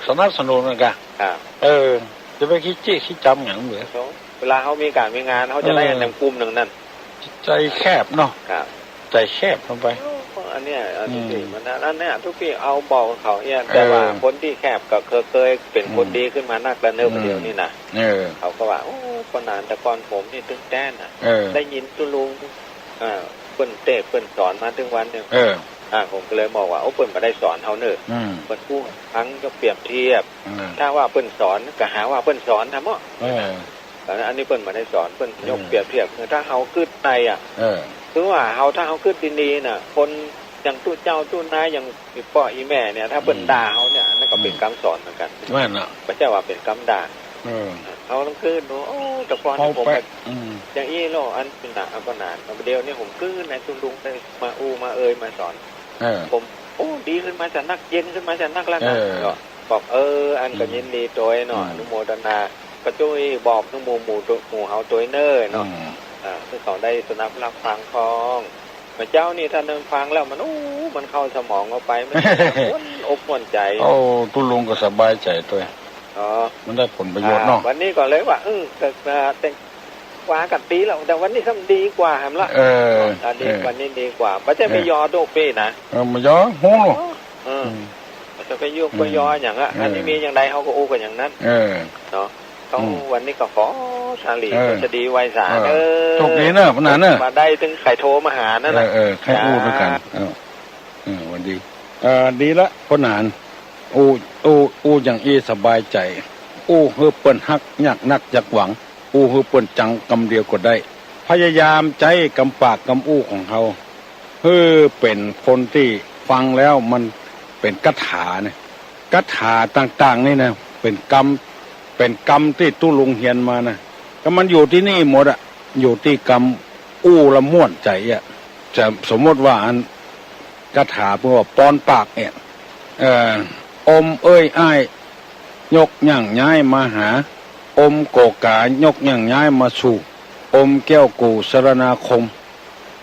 สนับสนุนกั๋น ครับ เออ จะไปขี้เจ๊ยะขี้จ๋ำหยังเหลือ โอ้ เวลาเฮามีก๋านมีงาน เฮาจะได้ เออ อันนั้นกลุ่มหนึ่งนั่น ใจ๋แคบเนาะ ครับ ใจ๋แคบลงไป โอ้ อันเนี้ย อันนี้ อืม มัน อันเนี้ย ตุ๊กปี้เอาบอกเขาเนี่ย เออ แต่ว่าคนตี้แคบก็เคย เคยเป๋นคน อืม ดีขึ้นมานักแล้วเนอะ อืม เดี๋ยวนี้นะ เออ เขาก็ว่า โอ้ ป้อหนาน แต่ก่อนผมนี่ตึงแต๊นน่ะ เออ ได้ยินตุ๊ลุง เออ เปิ้นเตศน์เปิ้นสอนมาตึงวันเนี่ย เออ อ่า ผมก็เลยบอกว่า โอ้ เปิ้นบ่ได้สอนเฮาเนอะ อืม เปิ้นอู้ฟัง ยกเปรียบเทียบ อืม ถ้าว่าเปิ้นสอน ก็หาว่าเปิ้นสอนทำเนาะ เออ อันนี้เปิ้นบ่ได้สอน เปิ้นยก อืม เปรียบเทียบ คือถ้าเฮากึ๊ดในอะ เออ คือว่าเฮา ถ้าเฮากึ๊ดดีๆ น่ะ คนอย่างตุ๊เจ้าตุ๊นาย อย่างอี่ป้ออี่แม่เนี่ย ถ้าเปิ้น อืม ด่าเฮาเนี่ย นั่นก็เป๋น อืม กำสอนเหมือนกั๋น แม่นน่ะ บ่ใจ้ว่าเป๋นกำด่า เออ เฮาต้องกึ๊ดดู โอ้ แต่ก่อน เฮา ผม ไป ก็ อืม อย่างอี้เนาะ อันเป๋นหน้า อันเป๋นหน้า เดี๋ยวนี้ผมกึ๊ดในตุ๊ลุงได้มาอู้มาเอ่ยมาสอน เออ ผม โอ้ ดีขึ้นมาจะนัก เย็นขึ้นมาจะนักแล้วนะ เออ ก็บอก เออ อันก็ อืม ยินดีตวยเนาะ อืม อนุโมทนา ก็จ้วยบอกถึงหมู่ หมู่ หมู่เฮาตวยเน่อเนาะ อืม อ่า คือเขาได้สนับรับฟังของ เมื่อเจ๊านี่ถ้ามันฟังแล้วมัน โอ้ มันเข้าสมองเข้าไป มันม่วนอกม่วนใจ๋ โอ้ ตุ๊ลุงก็สบายใจ๋ตวย เอ อ๋อ มันได้ผลประโยชน์เนาะ อ่า วันนี้ก็เลยว่า เออ แต่ แต่ ว่ากั๋นปี้แล้ว แต่วันนี้ซ้ำดีกว่าแหมละ เออ อ่า ดี เออ วันนี้ดีกว่า บ่ใจ้ไปยอตุ๊ปี้นะ เออ บ่ยอ ฮู้ เออ อืม บ่ใจ้ไปยุไปยอหยังอะ เออ อันนี้มีอย่างใดเฮาก็อู้กั๋นอย่างนั้น เออ เนาะ ต้อง อืม วันนี้ก็ขอสาลี เออ ก็จะดีไหว้สา เออ เออ โชคดีเนอะ ป้อหนานเนอะ มาได้ตึงใค่โทรมาหานั่นน่ะ เออ เออ ใค่อู้ตวยกั๋น จ้า เออ เออ หวัดดี เออ ดีละ ป้อหนาน อู้ อู้ อู้อย่างอี้สบายใจ๋ อู้หื้อเปิ้นฮัก ยากนักอยากหวัง อู้หื้อเปิ้นจังกำเดียวก็ได้ พยายามใจ๊กำปากกำอู้ของเฮา หื้อเป๋นคนตี้ฟังแล้วมันเป๋นคาถาเนี่ย คาถาต่างๆ นี่นะ เป๋นกำ เป๋นกำตี้ตุ๊ลุงเฮียนมานะ ก็มันอยู่ตี้นี่หมดอะ อยู่ตี้กำอู้ละม่วนใจ๋อะ จะสมมติว่าอัน คาถาเปิ้นว่าปอนปากเนี่ย เอ่อ อมเอ้ยอ้าย ยกย่างย้ายมาหา อมโกก๋ายกย่างย้ายมาสู่ อมแก้วกู่สรณาคม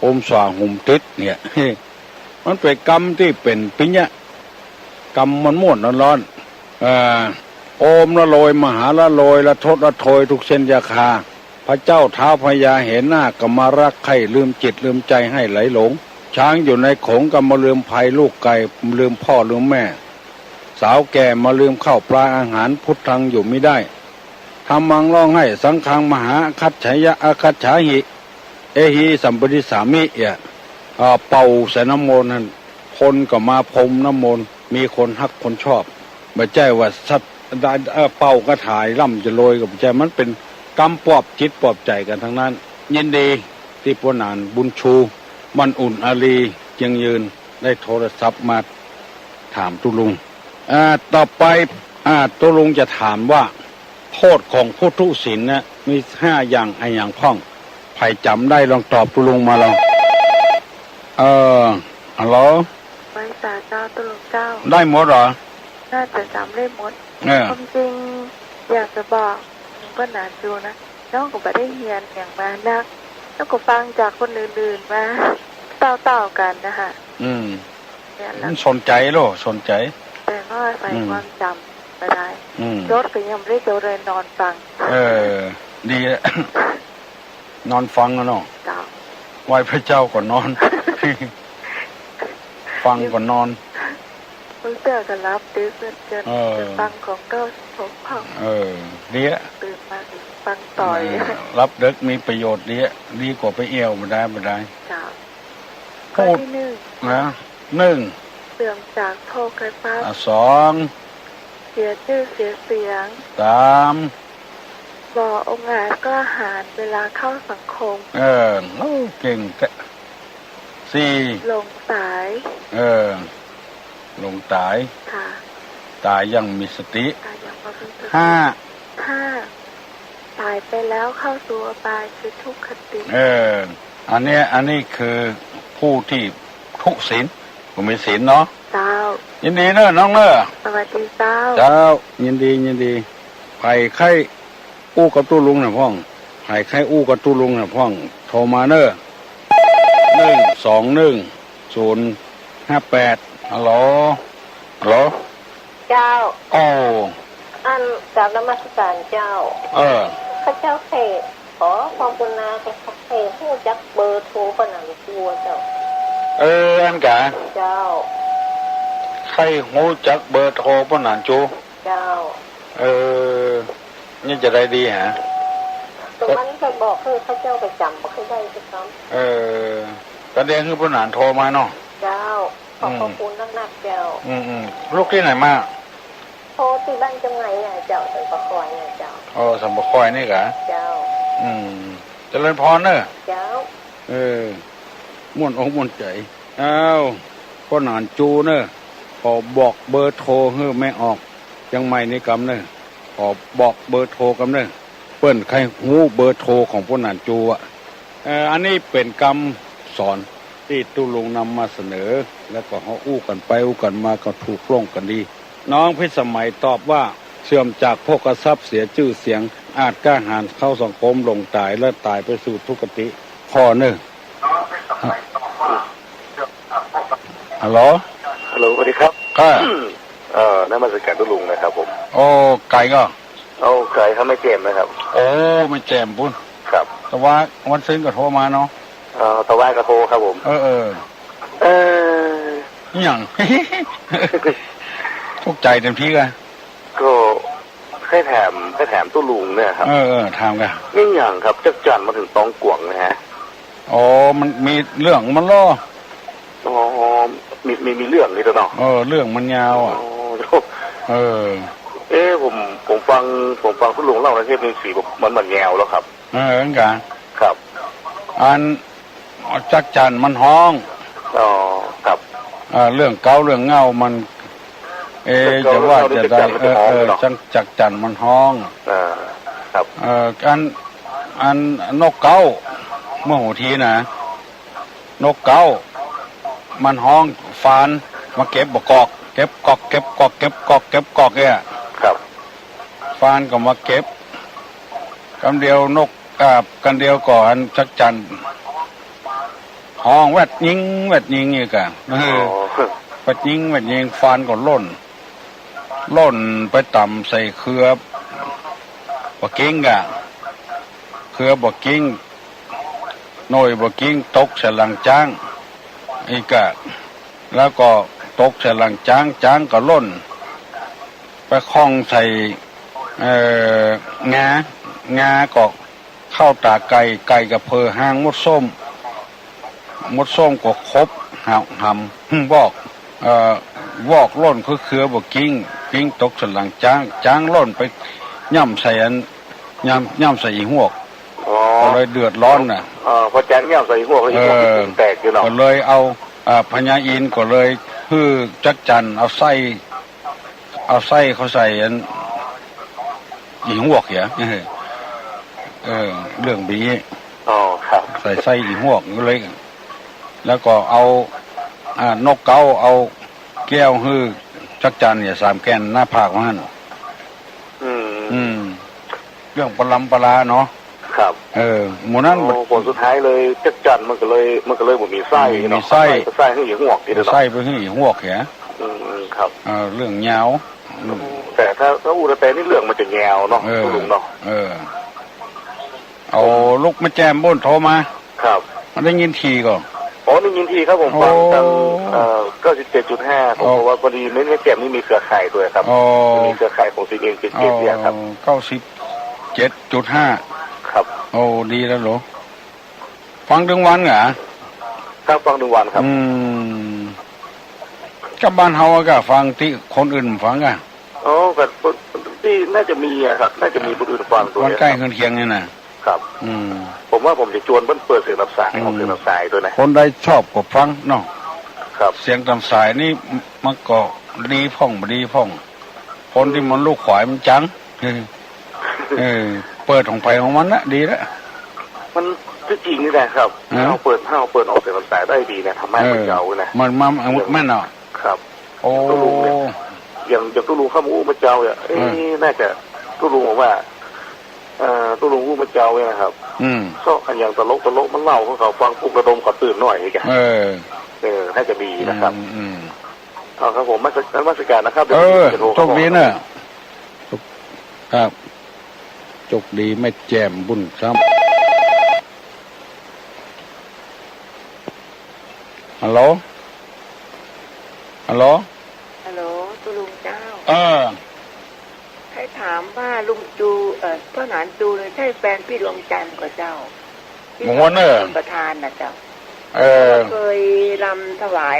อมสว่าหุมติดเนี่ย มันเป๋นกำตี้เป๋นปิญญะ กำมันม่วนร้อนๆ เอ่อ โอมละโลยมหาละโลย ละทดละโทยทุกเส้นยาคา พระเจ้าท้าวพญาเห็นหน้าก็มารักใคร่ ลืมจิตลืมใจ๋หื้อไหลหลง ช้างอยู่ในโขงก็มาลืมภัยลูกไก่ ลืมพ่อลืมแม่ สาวแก่มาลืมข้าวปลาอาหาร พุทธังอยู่มิได้ ธัมมังร้องไห้ สังฆังมหาคัจฉายะ อคัจฉาหิ เอหิสัมปติสสามิ เอี่ย อ่า เป่าใส่น้ำมนต์นั่น คนก็มาพรมน้ำมนต์ มีคนฮักคนชอบ บ่ใจ้ว่าสัตว์ เอ่อ เป่าคาถาล่ำจะโลยก็บ่ใจ้ มันเป๋นกำปลอบจิตปลอบใจ๋กั๋นตังนั้น ยินดีตี้ป้อหนานบุญชู มันอุ่นอารี เจียงยืน ได้โทรศัพท์มาถามตุ๊ลุง อ่า ต่อไป อ่า ตุ๊ลุงจะถามว่า โทษของผู้ทุศีลเนี่ย มีห้าอย่างอะหยังพ่อง ใผจ๋ำได้ลองตอบตุ๊ลุงมาลอง เออ ฮัลโหล ไหว้สาเจ้าตุ๊ลุงเจ้า ได้หมดเหรอ น่าจะจ๋ำได้หมด เออ ความจริงอยากจะบอกเถิงป้อหนานจูนะ น้องก็บ่ได้เฮียนหยังมานัก แล้วก็ฟังจากคนอื่นๆ มาเต้าๆ กั๋นนะคะ อืม เนี่ย มันสนใจ๋โล สนใจ๋ แต่ก็อาศัย อืม ความจ๋ำบ่ได้ อืม จดก็ยังบ่ได้จดเลย นอนฟัง เออ ดีละ นอนฟังอะเนาะ เจ้า ไหว้พระเจ้าก็นอน ฟังก็นอน บางเตื้อก็หลับดึกเหมือนกั๋น เออ แต่ฟังของเก้าสิบหกพ่อง เออ ดีอะ ตื่นมาก็ฟังต่อ เออ หลับดึกมีประโยชน์ดีอะ ดีกว่าไปเอี่ยวบ่ได้ บ่ได้ เจ้า พูด ข้อตี้หนึ่ง นะ หนึ่ง เสื่อมจากโภคทรัพย์ อ่ะ สอง เสียจื้อเสียเสียง สาม บ่องอาจกล้าหาญเวลาเข้าสังคม เออ โอ้ เก่งแต๊ สี่ หลงต๋าย เออ หลงต๋าย ค่ะ ต๋ายอย่างมีสติ ต๋ายอย่างมีสติ ห้า ห้า ต๋ายไปแล้วเข้าสู่อบายคือทุกขติ เออ อันเนี้ย อันนี้คือผู้ตี้ทุศีล ผู้มีศีลเนาะ เจ้า ยินดีเนอะน้องเนอะ สวัสดีเจ้า เจ้า ยินดี ยินดี ใผใค่อู้กับตุ๊ลุงน่ะพ่อง ใผใค่อู้กับตุ๊ลุงน่ะพ่อง โทรมาเนอะ หนึ่งสองหนึ่งศูนย์ห้าแปด ฮัลโหล ฮัลโหล เจ้า โอ้ อันกราบนมัสการเจ้า เออ ข้าเจ้าใค่ขอความกรุณา ใค่ฮู้จักเบอร์โทรป้อหนานจูเจ้า เออ อันกา เจ้า ใค่ฮู้จักเบอร์โทรป้อหนานจู เจ้า เออ นี่จะได้ดีฮะ แต่มันไปบอกหื้อข้าเจ้าไปจ๋ำบ่ค่อยได้สักคำ เออ ก็เดี๋ยวหื้อป้อหนานโทรมาเนาะ เจ้า ขอบพระคุณนักๆ เจ้า อืม อืม ลูกตี้ไหนมา โทรตี้บ้านจงไหนเนี่ยเจ้า สันป่าคอยเนี่ยเจ้า อ๋อ สันป่าคอยนี่กา เจ้า อืม เจริญพรเนอะ เจ้า เออ ม่วนอกม่วนใจ๋ อ้าว ป้อหนานจูเนอะ ขอบอกเบอร์โทรหื้อแม่ออกเจียงใหม่นี่กำเนอะ ขอบอกเบอร์โทรกำเนอะ เปิ้นใค่ฮู้เบอร์โทรของป้อหนานจูอะ เอ่อ อันนี้เป๋นกำสอนตี้ตุ๊ลุงนำมาเสนอ แล้วก็เฮาอู้กั๋นไปอู้กั๋นมาก็ถูกลงกั๋นดี น้องพิสมัยตอบว่า เสื่อมจากโภคทรัพย์ เสียจื้อเสียง อาจกล้าหาญเข้าสังคม หลงต๋ายและต๋ายไปสู่ทุคติ ข้อหนึ่ง ฮัลโหล ฮัลโหล สวัสดีครับ ค่ะ เอ่อ นมัสก๋านตุ๊ลุงนะครับผม โอ้ ไก๋ก่อ โอ้ ไก๋ครับ แม่แจ่มนะครับ โอ้ แม่แจ่มปู๊น ครับ ตะวาวันซืนก็โทรมาเนาะ เอ่อ ตะวาก็โทรครับผม เออ เออ เอ่อ อะหยัง ตุ๊กใจ๋เต็มตี้ก่ะ ก็ ใค่ถาม ใค่ถามตุ๊ลุงเนี่ยครับ เออ เออ ถามก่ะ อะหยังครับ จั๊กจั่นมันเถิงตองก๋วงนะฮะ อ๋อ มันมีเรื่องมันลอ อ๋อ มี มี มีเรื่องนี้ตวยเนาะ เออ เรื่องมันยาวอะ อ๋อ เออ เอ๊ะ ผม ผมฟัง ผมฟังตุ๊ลุงเล่าในเทปนี้สี มัน มันยาวแล้วครับ เออ เหมือนกั๋น ครับ อัน จั๊กจั่นมันฮ้อง อ๋อ ครับ เอ่อ เรื่องเก๊าเรื่องเหง้ามัน เอ๊ะ เรื่องเก๊า จะว่า เรื่องเหง้านี่ จะได้ จั๊กจั่นมันจะฮ้อง เออ เออ เนาะ จั๊ก จั๊กจั่นมันฮ้อง อ่า ครับ เอ่อ อัน อันนกเก๊า เมื่อหัวทีนะ นกเก๊า มันฮ้อง ฟานมาเก็บบ่ากอก เก็บกอก เก็บกอก เก็บกอก เก็บกอกเนี่ย ครับ ฟานก็มาเก็บ กำเดียวนก อ่า กำเดียวก็อันจั๊กจั่นฮ้องแวดยิง แวดยิงอีกอะ เออ อ๋อ แวดยิง แวดยิง ฟานก็ล่น ล่นไปต่ำใส่เขือบ่ากิ้งอะ เขือบ่ากิ้ง หน่วยบ่ากิ้งตกใส่หลังจ๊างอีกอะ แล้วก็ตกใส่หลังจ๊าง จ๊างก็ล่น ไปข้องใส่ เอ่อ งา งาก็เข้าต๋าไก่ ไก่ก็เผลอหางมดส้ม มดส้มก็ขบหำ หำ วอก เอ่อ วอกล่นคือเขือบ่ากิ้ง กิ้งตกใส่หลังจ๊าง จ๊างล่นไปย่ำใส่อัน ย่ำ ย่ำใส่อี่ฮวก อ๋อ ก็เลยเดือดร้อนน่ะ เออ พอจ๊างย่ำใส่อี่ฮวก อี่ฮวก เออ แตกอยู่เนาะ ก็เลยเอา อ่า พญาอินทร์ก็เลยหื้อจั๊กจั่นเอาไส้ เอาไส้เข้าใส่อันอี่ฮวกเหีย เออ เรื่องบี๋ อ๋อ ครับ ใส่ไส้อี่ฮวกก็เลย แล้วก็เอา อ่า นกเก๊าเอาแก้วหื้อจั๊กจั่นเนี่ย สามแก่นหน้าผากมัน อืม อืม เรื่องปะลำปะลาเนาะ ครับ เออ หมู่นั้น โอ้ ผลสุดท้ายเลย จั๊กจั่นมันก็เลย มันก็เลยบ่มีไส้ บ่มี เนาะ ไส้ ไส้หื้ออี่ฮวกนี่เนาะ ไส้ไปหื้ออี่ฮวกเหีย อืม ครับ เออ เรื่องยาว อืม แต่ถ้า ถ้าอู้แต่นี่เรื่องมันจะยาวเนาะ เออ ตุ๊ลุงเนาะ เออ เอาลูกแม่แจ่มปู๊นโทรมา ครับ มันได้ยินทีก่อ อ๋อ ได้ยินทีครับ ผมฟังตาง โอ้ เอ่อ เก้าสิบเจ็ดจุดห้า ผม อ๋อ บอกว่าพอดีแม่ แม่แจ่มนี่มีเครือข่ายตวยครับ อ๋อ มีเครือข่ายของ ซีเอ็น เจ็ดเจ็ด เนี่ยครับ เก้าสิบเจ็ดจุดห้า ครับ โอ้ ดีแล้วเหรอ ฟังตึงวันเหรอ ครับ ฟังตึงวันครับ อืม กับบ้านเฮาก็ฟังตี้คนอื่นฟังอะ อ๋อ ก็ตี้น่าจะมีอะครับ น่าจะมีคนอื่นฟังตวย บ้านใก้เฮือนเคียงนี่นะ ครับ อืม ผมว่าผมจะจวนเปิ้นเปิดเสียงตามสาย อืม ออกเสียงตามสายตวยนะ คนใดชอบก็ฟังเนาะ ครับ เสียงตามสายนี่มันก็ดีพ่องบ่ดีพ่อง คนตี้มันลูกขวายมันจัง เออ เปิดของใผของมันนะ ดีละ มันตี้จริงนี่นะครับ ฮะ เฮาเปิด เฮาเปิดออกเสียงตามสายได้ดีนะ ธรรมะ เออ มันเยาว์นะ มันมา มันเนาะ ครับ โอ้ ตุ๊ลุงเนี่ย อย่าง อย่างตุ๊ลุงเข้ามาอู้เมื่อเจ๊าเนี่ย เอ๊ะ เออ น่าจะ ตุ๊ลุงบอกว่า เอ่อ ตุ๊ลุงอู้เมื่อเจ๊าเนี่ยนะครับ อืม ก็อันอย่างตลก ตลกมันเล่า พวกเขาฟังปลุกระดมเขาตื่นหน่อยอีกอะ เออ เออ น่าจะดีนะครับ อืม อืม เอาครับผม นมัส นมัสก๋านนะครับ เดี๋ยว เออ จะโทร โชคดีนะ ครับ โชคดีแม่แจ่มปู๊นครับ ฮัลโหล ฮัลโหล ฮัลโหล ตุ๊ลุงเจ้า เออ ใค่ถามว่าลุงจู เอ่อ ป้อหนานจูเนี่ยใช่แฟนปี้ดวงจันทร์ก่อเจ้า ตี้ บ่ฮู้เน่อ เปิ้นประธานน่ะเจ้า เออ เปิ้นเคยรำถวาย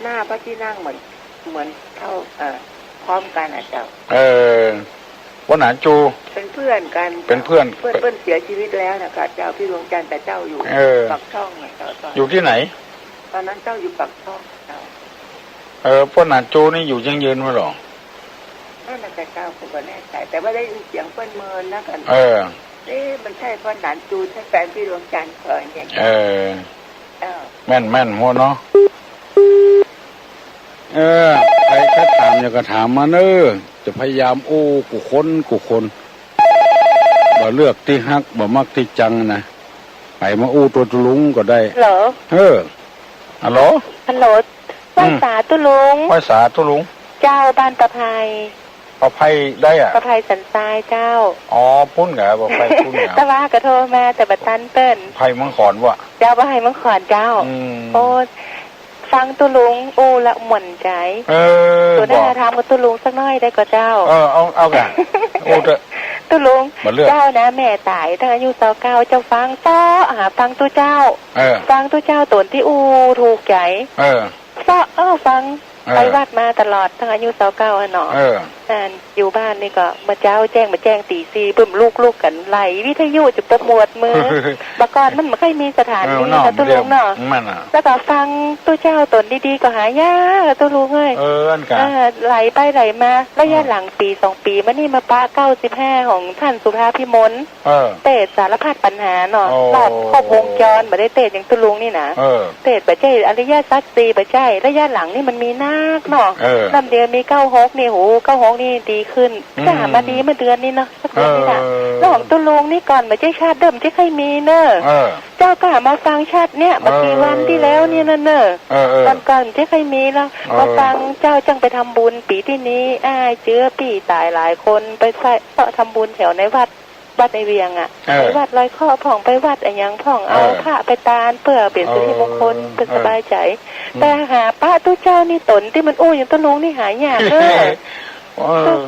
หน้าพระที่นั่งเหมือน เหมือนเท่า เอ่อ พร้อมกั๋นน่ะเจ้า เออ ป้อหนานจู เป๋นเปื้อนกั๋น เป๋นเปื้อน เปิ้น เปิ้นเสียชีวิตแล้วน่ะค่ะเจ้า ปี้ดวงจันทร์ แต่เจ้าอยู่ เออ ปากช่องน่ะเจ้า ตอน อยู่ตี้ไหน ตอนนั้นเจ้าอยู่ปากช่องเจ้า เออ ป้อหนานจูนี่อยู่ยั่งยืนมาเหรอ นั่นน่ะแต่เจ้าก็บ่แน่ใจ๋ แต่ว่าได้ยินเสียงเปิ้นเมินนะกั๋น เออ เอ๊ะ มันใช่ป้อหนานจู ใช่แฟนปี้ดวงจันทร์เปิ้นเนี่ย เออ เออ แม่นๆ หัวเนาะ เออ ใผจะถามหยังก็ถามมาเน่อ จะพยายามอู้กู้คนกู้คน บ่เลือกตี้ฮัก บ่มักตี้จังนะ ใผมาอู้ตวยตุ๊ลุงก็ได้ ฮัลโหล เออ ฮัลโหล ฮัลโหล อืม ไหว้สาตุ๊ลุง ไหว้สาตุ๊ลุง เจ้า บ้านป้าไพ ป้าไพใดอะ ป้าไพสันทรายเจ้า อ๋อ ปุ้นกะ ป้าไพปุ้นกะ ตะวาก็โทรมาแต่บ่ตันเปิ้น ไพเมืองขอนวะ เจ้า ป้าไพเมืองขอนเจ้า อืม โอ้ ฟังตุ๊ลุงอู้ละม่วนใจ๋ เออ ตั๋วหน้าถามกับตุ๊ลุงสักหน้อยได้ก่อเจ้า เออ เอา เอาก่ะ อู้เต๊อะ ตุ๊ลุง บ่เลือก เจ้านะ แม่ต๋ายตั้งอายุซาวเก้า เจ้าฟังเซาะหาฟังตุ๊เจ้า เออ ฟังตุ๊เจ้าต๋นตี้อู้ถูกใจ๋ เออ เซาะ เออ ฟัง เออ ไปวัดมาตลอดตั้งอายุซาวเก้าอะเนาะ เออ อ่า อยู่บ้านนี่ก็เมื่อเจ๊าแจ้ง มาแจ้งตี๋สี่ ปึ้มลุกๆ กั๋นไล่วิทยุจะปวดมือ บ่าก่อนมันบ่ค่อยมีสถานี เออ เนาะ นะตุ๊ลุงเนาะ มันอะ แล้วก็ฟังตุ๊เจ้าต๋นดีๆ ก็หายากอะตุ๊ลุงเอ้ย เออ อันกะ เออ ไล่ไปไล่มา ระยะ เออ หลังปี๋สองปี๋มานี่มาปะเก้าสิบห้าของต้านสุภาพิมล เออ เตสน์สารพัดปัญหาเนาะ โอ้ รอบครบวงจร บ่ได้เตสน์อย่างตุ๊ลุงนี่นะ เออ เตสน์บ่ใจ้อริยสัจสี่ บ่ใจ้ ระยะหลังนี่มันมีนักเนาะ เออ ลำเดียวมีเก้าหกนี่ โห เก้าหกนี่ดีขึ้น อืม ก็หามาดีเมื่อเดือนนี้เนาะ สักเดือนนี้น่ะ เออ แล้วของตุ๊ลุงนี่ก่อนบ่ใจ้ชาติเดิมบ่ใจ้ใค่มีเนอะ เออ เจ้าก็หามาฟังชาติเนี้ย บ่กี่วันตี้แล้วเนี่ยนะเนอะ เออ เออ ก่อนๆ บ่ใจ้ใค่มีแล้ว เออ มาฟังเจ้าจั่งไปทำบุญปี๋ตี้นี้ อ้ายเจื้อปี้ต๋ายหลายคนไปใส่ ก็ทำบุญแถวในวัด วัดในเวียงอะ เออ ไปวัดลอยเคราะห์พ่อง ไปวัดอะหยังพ่อง เอา เออ พระไปตานเปื้อเป๋นสิริมงคล เออ เปื้อสบายใจ๋ เออ แต่หาปะตุ๊เจ้านี่ต๋นตี้มันอู้อย่างตุ๊ลุงนี่หายากเนอะ เออ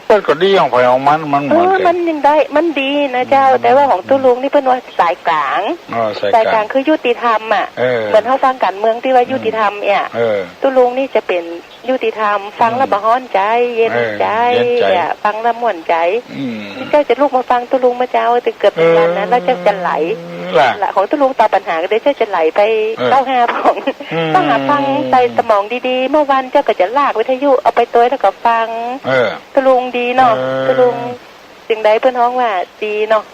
เปิ้นก็ดีของใผของมัน มัน เออ เหมือนกั๋น มันยังได้ มันดีนะเจ้า อืม แต่ว่าของตุ๊ลุงนี่เปิ้นว่าสายก๋าง อ๋อ สายก๋าง สายก๋างคือยุติธรรมอะ เออ เหมือนเฮาฟังก๋านเมืองตี้ว่ายุติธรรมเนี่ย เออ ตุ๊ลุงนี่จะเป๋น ยุติธรรม ฟังแล้ว อืม บ่ฮ้อนใจ๋ เย็นใจ๋ เออ เย็นใจ๋ เนี่ย ฟังแล้วม่วนใจ๋ อืม เจ้าจะลุกมาฟังตุ๊ลุงมาเจ้า แต่เกือบเป๋นวันนะ เออ แล้วเจ้าจะไหล ล่ะ ล่ะ ของตุ๊ลุงตอบปัญหาก็ได้ เจ้าจะไหลไป เออ เก้าห้าพ่อง อืม ต้องหาฟังใส่สมองดีๆ เมื่อวันเจ้าก็จะลากวิทยุเอาไปตวยแล้วก็ฟัง เออ ตุ๊ลุงดีเนาะ เออ ตุ๊ลุง จึงได้เปิ้นฮ้องว่าดีเนาะ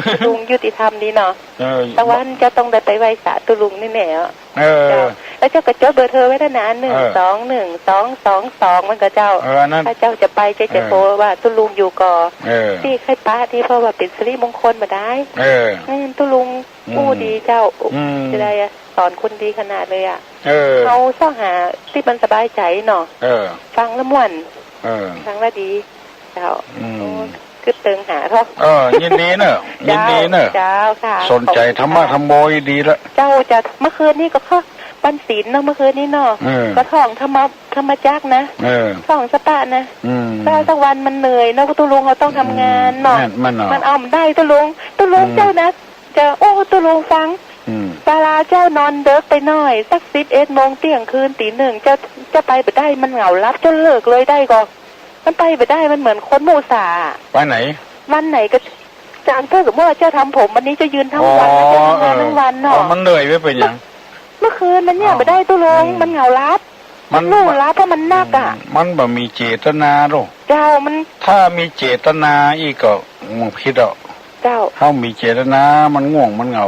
ตุ๊ลุงยุติธรรมดีเนาะ เออ ตะวันเจ้าต้องได้ไปไหว้สาตุ๊ลุงนี่แน่อะ เออ เจ้า แล้วเจ้าก็จดเบอร์โทรไว้แล้วนะ เออ หนึ่งสองหนึ่งสองสองสอง มันก็เจ้า เออ อันนั้น ถ้าเจ้าจะไป เจ้าจะ เออ โทรว่าตุ๊ลุงอยู่ก่อ เออ ตี้ใค่ปะตี้ เพราะว่าเป๋นสิริมงคลบ่ดาย เออ อืม ตุ๊ลุง อืม อู้ดีเจ้า อืม จะได้อะ สอนคนดีขนาดเลยอะ เออ เฮาเซาะหาตี้มันสบายใจ๋เนาะ เออ ฟังแล้วม่วน เออ ฟังแล้วดี เจ้า อืม โอ้ กึ๊ดเติงหาเถาะ เออ ยินดีเนอะ เจ้า ยินดีเนอะ เจ้าค่ะ สนใจ๋ธรรมะธรรมโมดีละ เจ้าจะ เมื่อคืนนี้ก็เข้าวันศีลเนาะ เมื่อคืนนี้เนาะ เออ ก็ท่องธรรมะ ธรรมจักรนะ เออ ท่องสะปะนะ อืม ก็สักวันมันเหนื่อยเนาะ ตุ๊ลุงเฮาต้องทำงานเนาะ อืม แม่น แม่นเนาะ มันเอาบ่ได้ตุ๊ลุง ตุ๊ลุง อืม เจ้านะ จะ โอ้ ตุ๊ลุงฟัง อืม เวลาเจ้านอนเดิ็กไปหน้อย สักสิบเอ็ดโมง เตี้ยงคืน ตี๋หนึ่ง เจ้า เจ้าไปบ่ได้ มันเหงาหลับ เจ้าเลิกเลยได้ก่อ มันไปบ่ได้ มันเหมือนคนมุสา ไปไหน วันไหนก็ อย่างถ้าสมมุติว่าเจ้าทำผม วันนี้เจ้ายืนทั้งวัน อ๋อ แล้วเจ้าทำงานทั้งวันเนาะ เออ อ๋อ มันเหนื่อยไว้เป็นหยัง เมื่อคืนมันเนี่ย อ๋อ บ่ได้ตุ๊ลุง อืม มันเหงาหลับ มัน มันเหงาหลับ เพราะมันหนักอะ อืม มันบ่มีเจตนาหรอก เจ้า มัน ถ้ามีเจตนาอีกก็มันผิดอ่ะ เจ้า ถ้ามีเจตนา มันง่วง มันเหงา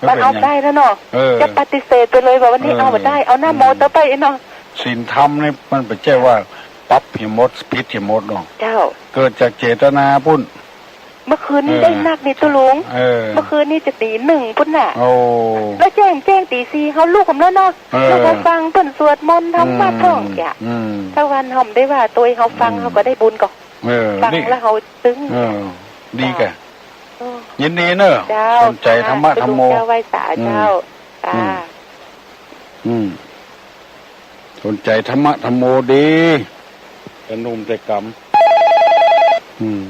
มันเอาบ่ได้แล้วเนาะ เออ จะปฏิเสธไปเลยว่าวันนี้ เออ เอาบ่ได้ เอาหน้าโมเตอร์ไปเนาะ ศีลธรรมนี่มันบ่ใจ้ว่าปั๊บเหียหมด ผิดเหียหมดเนาะ เจ้า เกิดจากเจตนาปุ้น เมื่อคืนนี้ เออ ได้นักนี่ตุ๊ลุง เออ เมื่อคืนนี้จะตี๋หนึ่งปุ้นน่ะ โอ้ แล้วแจ้ง แจ้งตี๋สี่ เฮาลุกกำแล้วเนาะ เออ แล้วก็ฟังเปิ้นสวดมนต์ทำวัตร อืม พ่องเจ้า อืม ถ้าวันเฮาบ่ได้ว่าตวย เฮาฟัง อืม เฮาก็ได้บุญก่อ เออ ฟัง นี่ แล้วเฮาซึ้ง เออ ดีแก่ เจ้า โอ้ ยินดีเนอะ เจ้า สนใจ๋ธรรมะธรรมโม ตุ๊ลุงเจ้า ไหว้สา อืม เจ้า ค่ะ อืม อืม สนใจ๋ธรรมะธรรมโมดี แต่หนุ่มแต่ก๋ำ อืม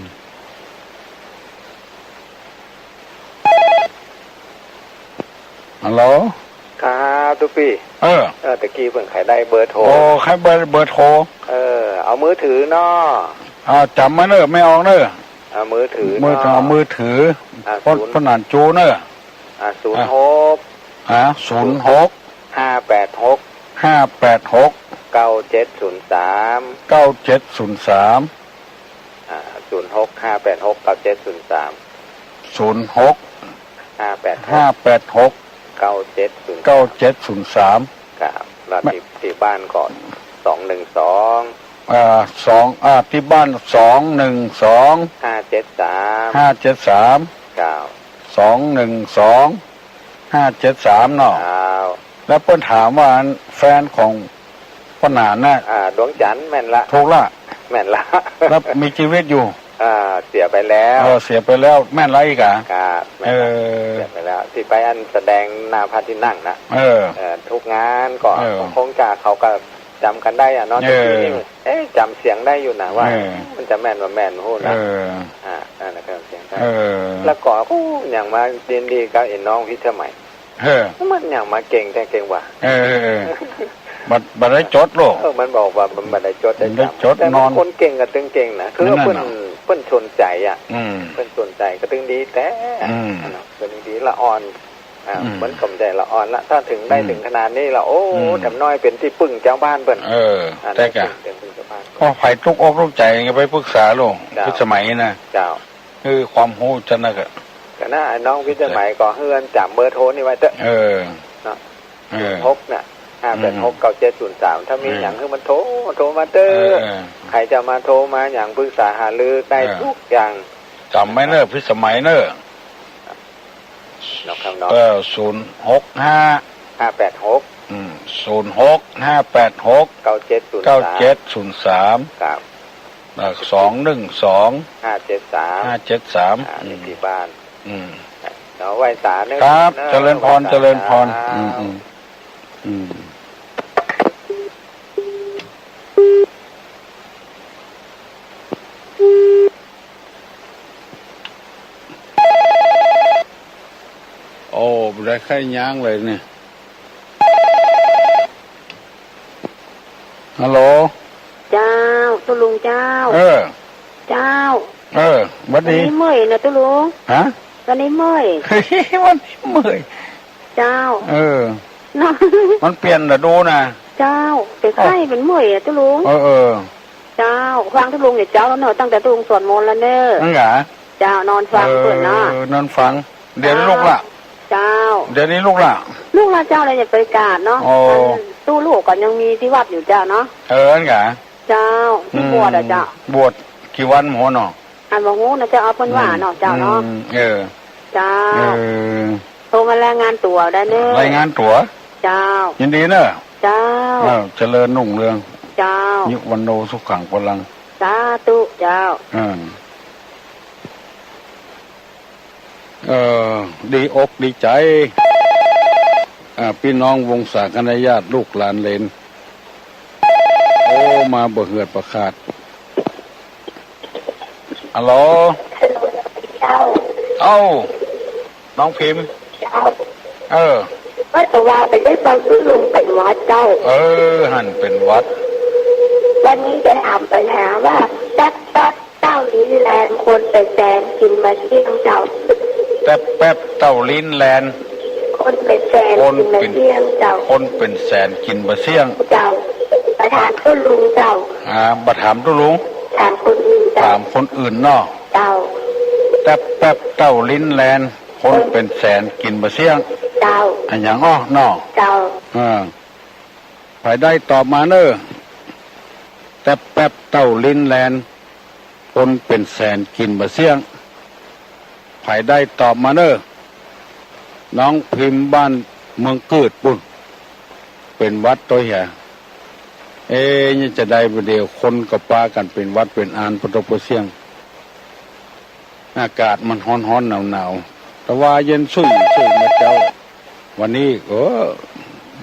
ฮัลโหล ครับตุ๊ปี้ เออ เออ ตะกี้เปิ้นใค่ได้เบอร์โทร โอ้ ใค่เบอร์ เบอร์โทร เออ เอามือถือเนาะ อ่า จ๋ำมาเน่อ แม่อองเน่อ เอามือถือ มือถือ เนาะ เอามือถือ อ่า พ่อ ศูนย์ พ่อหนานจูเน่อ อ่า ศูนย์หก อ่า ศูนย์หก ห้าแปดหก ห้าแปดหก เก้าเจ็ดศูนย์สาม เก้าเจ็ดศูนย์สาม อ่า ศูนย์หก ห้าแปดหก เก้าเจ็ดศูนย์สาม ศูนย์หก ห้าแปดหก ห้าแปดหก เก้าเจ็ดศูนย์สาม เก้าเจ็ดศูนย์สาม ครับ แล้ว ไม่ ตี้ ตี้บ้านก็ สองหนึ่งสอง อ่า สอง อ่า ตี้บ้าน สองหนึ่งสอง ห้าเจ็ดสาม ห้าเจ็ดสาม ครับ สองหนึ่งสอง ห้าเจ็ดสาม เนาะ ครับ แล้วเปิ้นถามว่าอันแฟนของ พ่อหนานน่ะ อ่า ดวงจันทร์ แม่นละ ถูกละ แม่นละ แล้วมีจีวิตอยู่ อ่า เสียไปแล้ว เออ เสียไปแล้ว แม่นละอีกอะ ครับ แม่นละ เออ เสียไปแล้ว ตี้ไปอันแสดงหน้าพระที่นั่งน่ะ เออ เออ ทุกงานก็ เออ คงจะเขาก็จ๋ำกั๋นได้อะเนาะ เออ แต่ตี้นี่ เอ๊ะ จ๋ำเสียงได้อยู่นะว่า เออ มันจะแม่นบ่แม่น ฮู้นะ เออ อ่า นั่นแหละ จ๋ำเสียงได้ เออ แล้วก็ อู้ ยังมายินดีกับไอ้น้องพิสมัย เออ มันยังมาเก่งแต๊เก่งว่า เออ เออ เออ บ่ บ่ได้จดโลก เออ มันบอกว่ามันบ่ได้จดได้จ๋ำ บ่ได้จด แต่มัน นอน คนเก่งก็ตึงเก่งนะ คือ นั่นน่ะ เปิ้น เปิ้นสนใจ๋อะ อืม เปิ้นสนใจ๋ก็ตึงดีแต๊ อืม เนาะ ตึงดีละอ่อน อ่า อืม มันก็บ่ได้ละอ่อนละ ถ้าเถิงได้ อืม เถิงขนาดนี้ละ โอ้ อืม แถมน้อยเป๋นตี้ปึ้งจาวบ้านเปิ้น เออ อ่า แต่กะ เป๋นตี้ปึ้งจาวบ้าน ก็ใผตุ๊กอกตุ๊กใจ๋ก็ไปปรึกษาโลก เจ้า พิสมัยนะ เจ้า คือความฮู้จั่นนะกะ ก็นะ ไอ้น้องพิสมัยก็หื้ออันจ๋ำเบอร์โทรนี่ไว้เต๊อะ เออ เนาะ เออ หกน่ะ ห้าแปดหก เก้าเจ็ดศูนย์สาม อืม ถ้ามีหยังหื้อมันโทร โทรมาเต๊อะ เออ ใผจะมาโทรมาหยังปรึกษาหารือได้ เออ ทุกอย่าง จ๋ำไว้เน่อ พิสมัยเน่อ เนาะครับเนาะ เออ ศูนย์หกห้า ห้าแปดหก อืม ศูนย์หกห้าแปดหก เก้าเจ็ดศูนย์สาม เก้าเจ็ดศูนย์สาม ครับ เอ่อ สองหนึ่งสอง ห้าเจ็ดสาม ห้าเจ็ดสาม อ่า อืม นี่ตี้บ้าน อืม เนาะ ไหว้สาเน่อ ครับ เน่อ เจริญพร ไหว้สา เจริญพร เจ้า อืม อืม อืม โอ้ บ่ได้ใค่ย้างเลยเนี่ย ฮัลโหล เจ้า ตุ๊ลุงเจ้า เออ เจ้า เออ หวัดดี วันนี้เมื่อยนะตุ๊ลุง ฮะ วันนี้เมื่อย วันนี้เมื่อย เจ้า เออ เนาะ มันเปลี่ยนฤดูนะ เจ้า เป๋นไข้ เป๋นเมื่อยอะตุ๊ลุง เออ เออ เจ้า ฟังตุ๊ลุงเนี่ยเจ้าแล้วเนาะ ตั้งแต่ตุ๊ลุงสวดมนต์แล้วเน่อ นั่นหรอ เจ้า นอนฟังเปิ้นเนาะ เออ นอนฟัง เดี๋ยวนี้ลุกละ เจ้า เดี๋ยวนี้ลุกละ ลุกละเจ้า แล้วจะไปกราบเนาะ โอ้ อันตู้ลูกก็ยังมีตี้วัดอยู่เจ้าเนาะ เออ นั่นหรอ เจ้า ตี้บวชอะเจ้า อืม บวชกี่วันหมอเนาะ อันบ่ฮู้นะเจ้า เอาเปิ้นว่าเนาะ อืม เจ้าเนาะ อืม เออ เจ้า เออ โทรมารายงานตั๋วได้เน่อ รายงานตั๋ว เจ้า ยินดีเน่อ เจ้า อ้าว เจริญรุ่งเรือง เจ้า อายุวัณโณสุขังพลัง สาธุ เจ้า อ่า เอ่อ ดีอกดีใจ๋ อ่า ปี้น้องวงศาคณาญาติ ลูกหลานเหลน โอ้ มาบ่เหือดบ่ขาด ฮัลโหล ฮัลโหล เจ้า เอ้า น้องพิมพ์ เจ้า เออ ว่าแต่ว่าไปได้ฟังตุ๊ลุงเป๋นหวัดเจ้า เออ หันเป๋นหวัด วันนี้จะถามปัญหาว่า แต๊บแต๊บ เต้าลิ้นแลน คนเป๋นแสนกิ๋นบ่าเสี้ยงเจ้า แต๊บแต๊บ เต้าลิ้นแลน คนเป๋นแสน คนเป๋น กิ๋นบ่าเสี้ยงเจ้า คนเป๋นแสนกิ๋นบ่าเสี้ยง เจ้า บ่ถามตุ๊ลุงเจ้า อ่า บ่ถามตุ๊ลุง ถามคนอื่นเจ้า ถามคนอื่นเนาะ เจ้า แต๊บแต๊บ เต้าลิ้นแลน คนเป๋นแสนกิ๋นบ่าเสี้ยง เจ้า อะหยังอ้อเนาะ เจ้า อ่า ใผได้ตอบมาเน่อ แต๊บแต๊บ เต้าลิ้นแลน คนเป๋นแสนกิ๋นบ่าเสี้ยง ใผได้ตอบมาเน่อ น้องพิมพ์บ้านเมืองกืดปุ้น เป๋นหวัดโตเหีย เอ๊ะ นี่จะใดบ่าเดี่ยว คนก็ปากั๋นเป๋นหวัดเป๋นอานปะตกปะเสี้ยง อากาศมันฮ้อนๆ หนาวๆ แต่ว่าเย็นชุ่ยๆ นะเจ้า วันนี้ เออ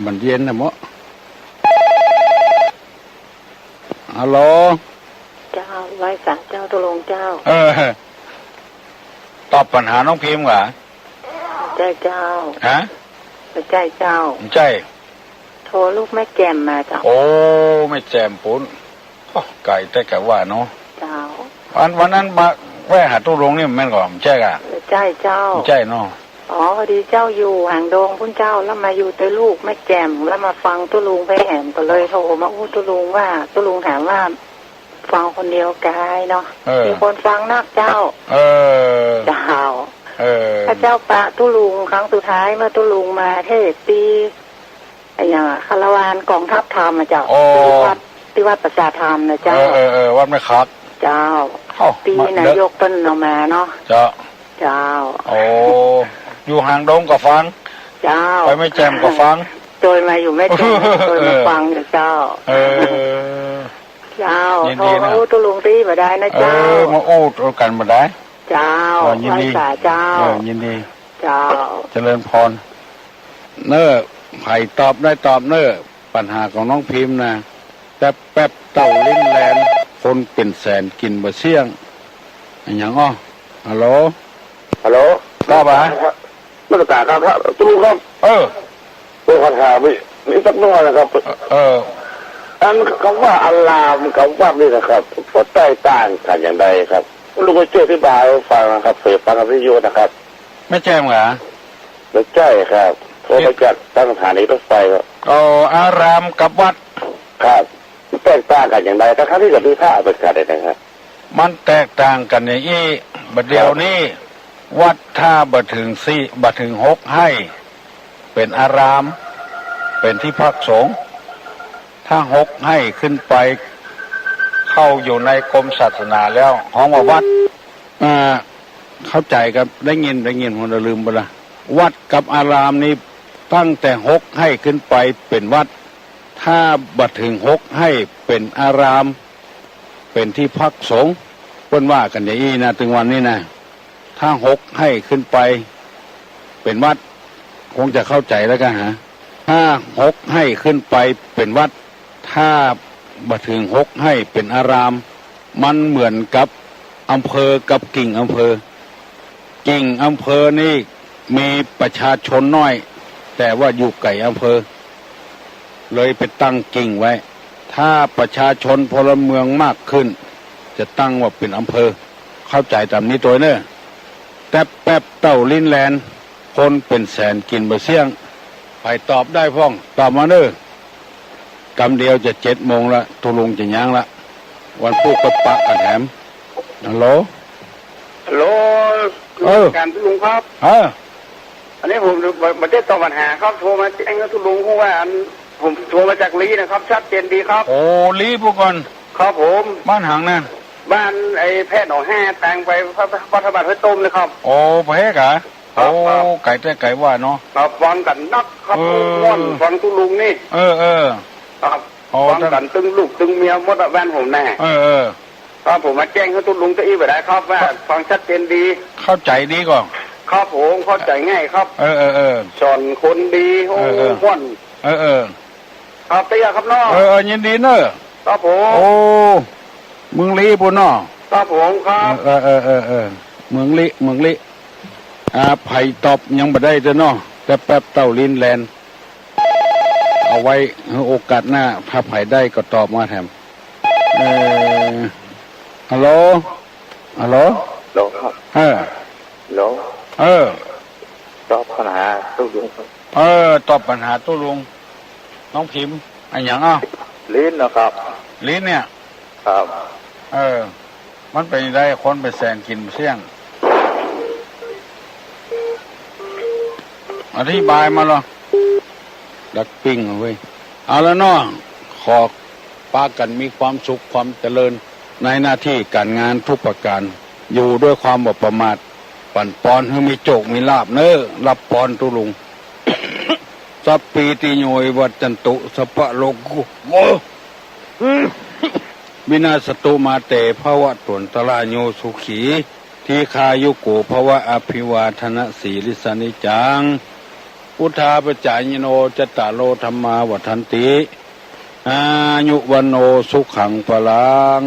มันเย็นนะเมาะ ฮัลโหล เจ้า ไหว้สาเจ้าตุ๊ลุงเจ้า เออ ตอบปัญหาน้องพิมพ์ก่า ใจ้เจ้า ฮะ ใจ้เจ้า ใจ้ โทรลูกแม่แจ่มมาเจ้า โอ้ แม่แจ่มปุ้น โอ้ ไก๋แต๊แก่ว่าเนาะ เจ้า วัน วันนั้นมาแวะหาตุ๊ลุงนี่แม่นก่อ ใจ้ก่า ใจ้เจ้า ใจ้เนาะ อ๋อ พอดีเจ้าอยู่หางดงปุ้นเจ้า แล้วมาอยู่ตวยลูกแม่แจ่ม แล้วมาฟังตุ๊ลุงไปแหม ก็เลยโทรมาอู้ตุ๊ลุงว่า ตุ๊ลุงถามว่า ฟังคนเดียวกายเนาะ เออ มีคนฟังนักเจ้า เออ เจ้า เออ ข้าเจ้าปะตุ๊ลุงครั้งสุดท้ายเมื่อตุ๊ลุงมาเทศน์ตี้ ไอ้หยังอะ คาราวานกองทัพธรรมอะเจ้า อ๋อ ตี้วัด ตี้วัดประชาธรรมนะเจ้า เออ เออ เออ วัดแม่ขัก เจ้า เอ้า ตี้ มา นายกเปิ้นเอามาเนาะ เจ้า เจ้า โอ้ อยู่หางดงก็ฟัง เจ้า ไปแม่แจ่มก็ฟัง ไป ตวยมาอยู่แม่แจ่ม ตวยมาฟังอยู่เจ้า เออ เจ้า ยินดีนะ โทรมาอู้ตุ๊ลุงตี้บ่ได้นะเจ้า เออ มาอู้กั๋นบ่ได้ เจ้า เออ ยินดี ไหว้สาเจ้า เออ ยินดี เจ้า เจริญพร เน่อ ใผตอบได้ตอบเน่อ ปัญหาของน้องพิมพ์นะ แต๊บแป๊บเต้าลิ้นแลน คนเป๋นแสนกิ๋นบ่เสี้ยง อะหยังอ้อ ฮัลโหล ฮัลโหล ครับ นมัสก๋านครับ ตุ๊ลุงครับ เออ ผมขอถามอีก อีกสักหน้อยนะครับ เออ อันกำว่าอารามกับวัดนี่นะครับ มันแตกต่างกั๋นอย่างใดครับ ลุงก็ช่วยอธิบายหื้อฟังนะครับ เผยฟังวิทยุนะครับ แม่แจ่มเหรอ ไม่ใช่ครับ โทรมาจากทางสถานีรถไฟครับ อ๋อ อารามกับวัด ครับ แตกต่างกั๋นอย่างใด ทั้งๆ ตี้ก็มีพระเป๋นกั๋นนะครับ มันแตกต่างกั๋นอย่างอี้ บ่าเดี่ยวนี้ วัดถ้าบ่เถิงสี่ บ่เถิงหกไฮ่ เป๋นอาราม เป๋นตี้พักสงฆ์ ถ้าหกไฮ่ขึ้นไป เข้าอยู่ในกรมศาสนาแล้ว ฮ้องว่าวัด อ่า เข้าใจ๋ครับ ได้ยิน ได้ยิน ผมลืมไปละ วัดกับอารามนี่ ตั้งแต่หกไฮ่ขึ้นไปเป๋นวัด ถ้าบ่เถิงหกไฮ่เป๋นอาราม เป๋นตี้พักสงฆ์ เปิ้นว่ากั๋นอย่างอี้นะ ตึงวันนี้นะ ถ้าหกไฮ่ขึ้นไปเป๋นวัด คงจะเข้าใจ๋แล้วกั๋นฮะ ถ้าหกไฮ่ขึ้นไปเป๋นวัด ถ้าบ่เถิงหกไฮ่เป๋นอาราม มันเหมือนกับอำเภอกับกิ่งอำเภอ กิ่งอำเภอนี่มีประชาชนน้อย แต่ว่าอยู่ไก๋อำเภอ เลยไปตั้งกิ่งไว้ ถ้าประชาชนพลเมืองมากขึ้น จะตั้งว่าเป๋นอำเภอ เข้าใจ๋ต๋ามนี้ตวยเน่อ แต๊บแป๊บเต้าลิ้นแลน คนเป๋นแสนกิ๋นบ่เสี้ยง ใผตอบได้พ่อง ตอบมาเน่อ กำเดียวจะเจ็ดโมงละ ตุ๊ลุงจะย้างละ วันพูดก็ปะกั๋นแถม ฮัลโหล ฮัลโหล เออ การตุ๊ลุงครับ เออ อันนี้ผมบ่ บ่ได้ตอบปัญหาครับ โทรมาแจ้งกับตุ๊ลุง เพราะว่าอัน ผมโทรมาจากลี้นะครับ ชัดเจนดีครับ โอ้ ลี้ปู้ก่อน ครับผม บ้านหยังนั่น บ้านไอ้แพร่หนองแฮ ตางไปพระ พระธาตุบ้านห้วยต้มนะครับ โอ้ ไปแฮกะ ครับ โอ้ ครับ ไก๋แต๊ไก๋ว่าเนาะ ครับ ฟังกั๋นนักครับ เออ ม่วน ฟังตุ๊ลุงนี่ เออ เออ ครับ อ๋อ ฟังกั๋นตึงลูกตึงเมียหมดอะ บ้านผมน่ะ เออ เออ ครับ ผมมาแจ้งหื้อตุ๊ลุงตะอี้บ่ได้ครับ ว่า ครับ ฟังชัดเจนดี เข้าใจ๋ดีก่อ ครับผม เข้าใจ๋ง่ายครับ เออ เออ เออ สอนคนดี โอ้ เออ เออ ม่วน เออ เออ ครับ เตี้ยครับเนาะ เออ เออ ยินดีเน่อ ครับผม โอ้ เมืองลี้ปู้เนาะ ครับผม ครับ เออ เออ เออ เออ เมืองลี้ เมืองลี้ อ่า ใผตอบยังบ่ได้เตื้อเนาะ แต๊บแป๊บเต้าลิ้นแลน เอาไว้หื้อโอกาสหน้า ถ้าใผได้ก็ตอบมาแถม เออ ฮัลโหล ฮัลโหล ฮัลโหลครับ เออ ฮัลโหล เออ ตอบปัญหาตุ๊ลุงครับ เออ ตอบปัญหาตุ๊ลุง น้องพิมพ์ อะหยังอ้าว ลิ้นนะครับ ลิ้นเนี่ย ครับ เออ มันเป๋นจะใด คนเป๋นแสนกิ๋นบ่เสี้ยง อธิบายมาลอ ดักปิ้งเอาเว้ย เอาละเนาะ ขอปากั๋นมีความสุขความเจริญ ในหน้าตี้ก๋านงานกู้ประก๋าน อยู่ด้วยความบ่ประมาท ปั๋นปอนหื้อมีโจคมีลาภเน่อ ฮับปอนตุ๊ลุง สัพพีติโย วิวัชชันตุ สัพพะโรโค วินัสสะตุ มาเต ภะวะตวันตะราโย สุขี ทีฆายุโก ภะวะ อะภิวาทะนะสีลิสสะนิจจัง วุฑฒาปะจายิโน จัตตารโอ ธัมมา วัฑฒันติ อายุ วัณโณ สุขัง พะลัง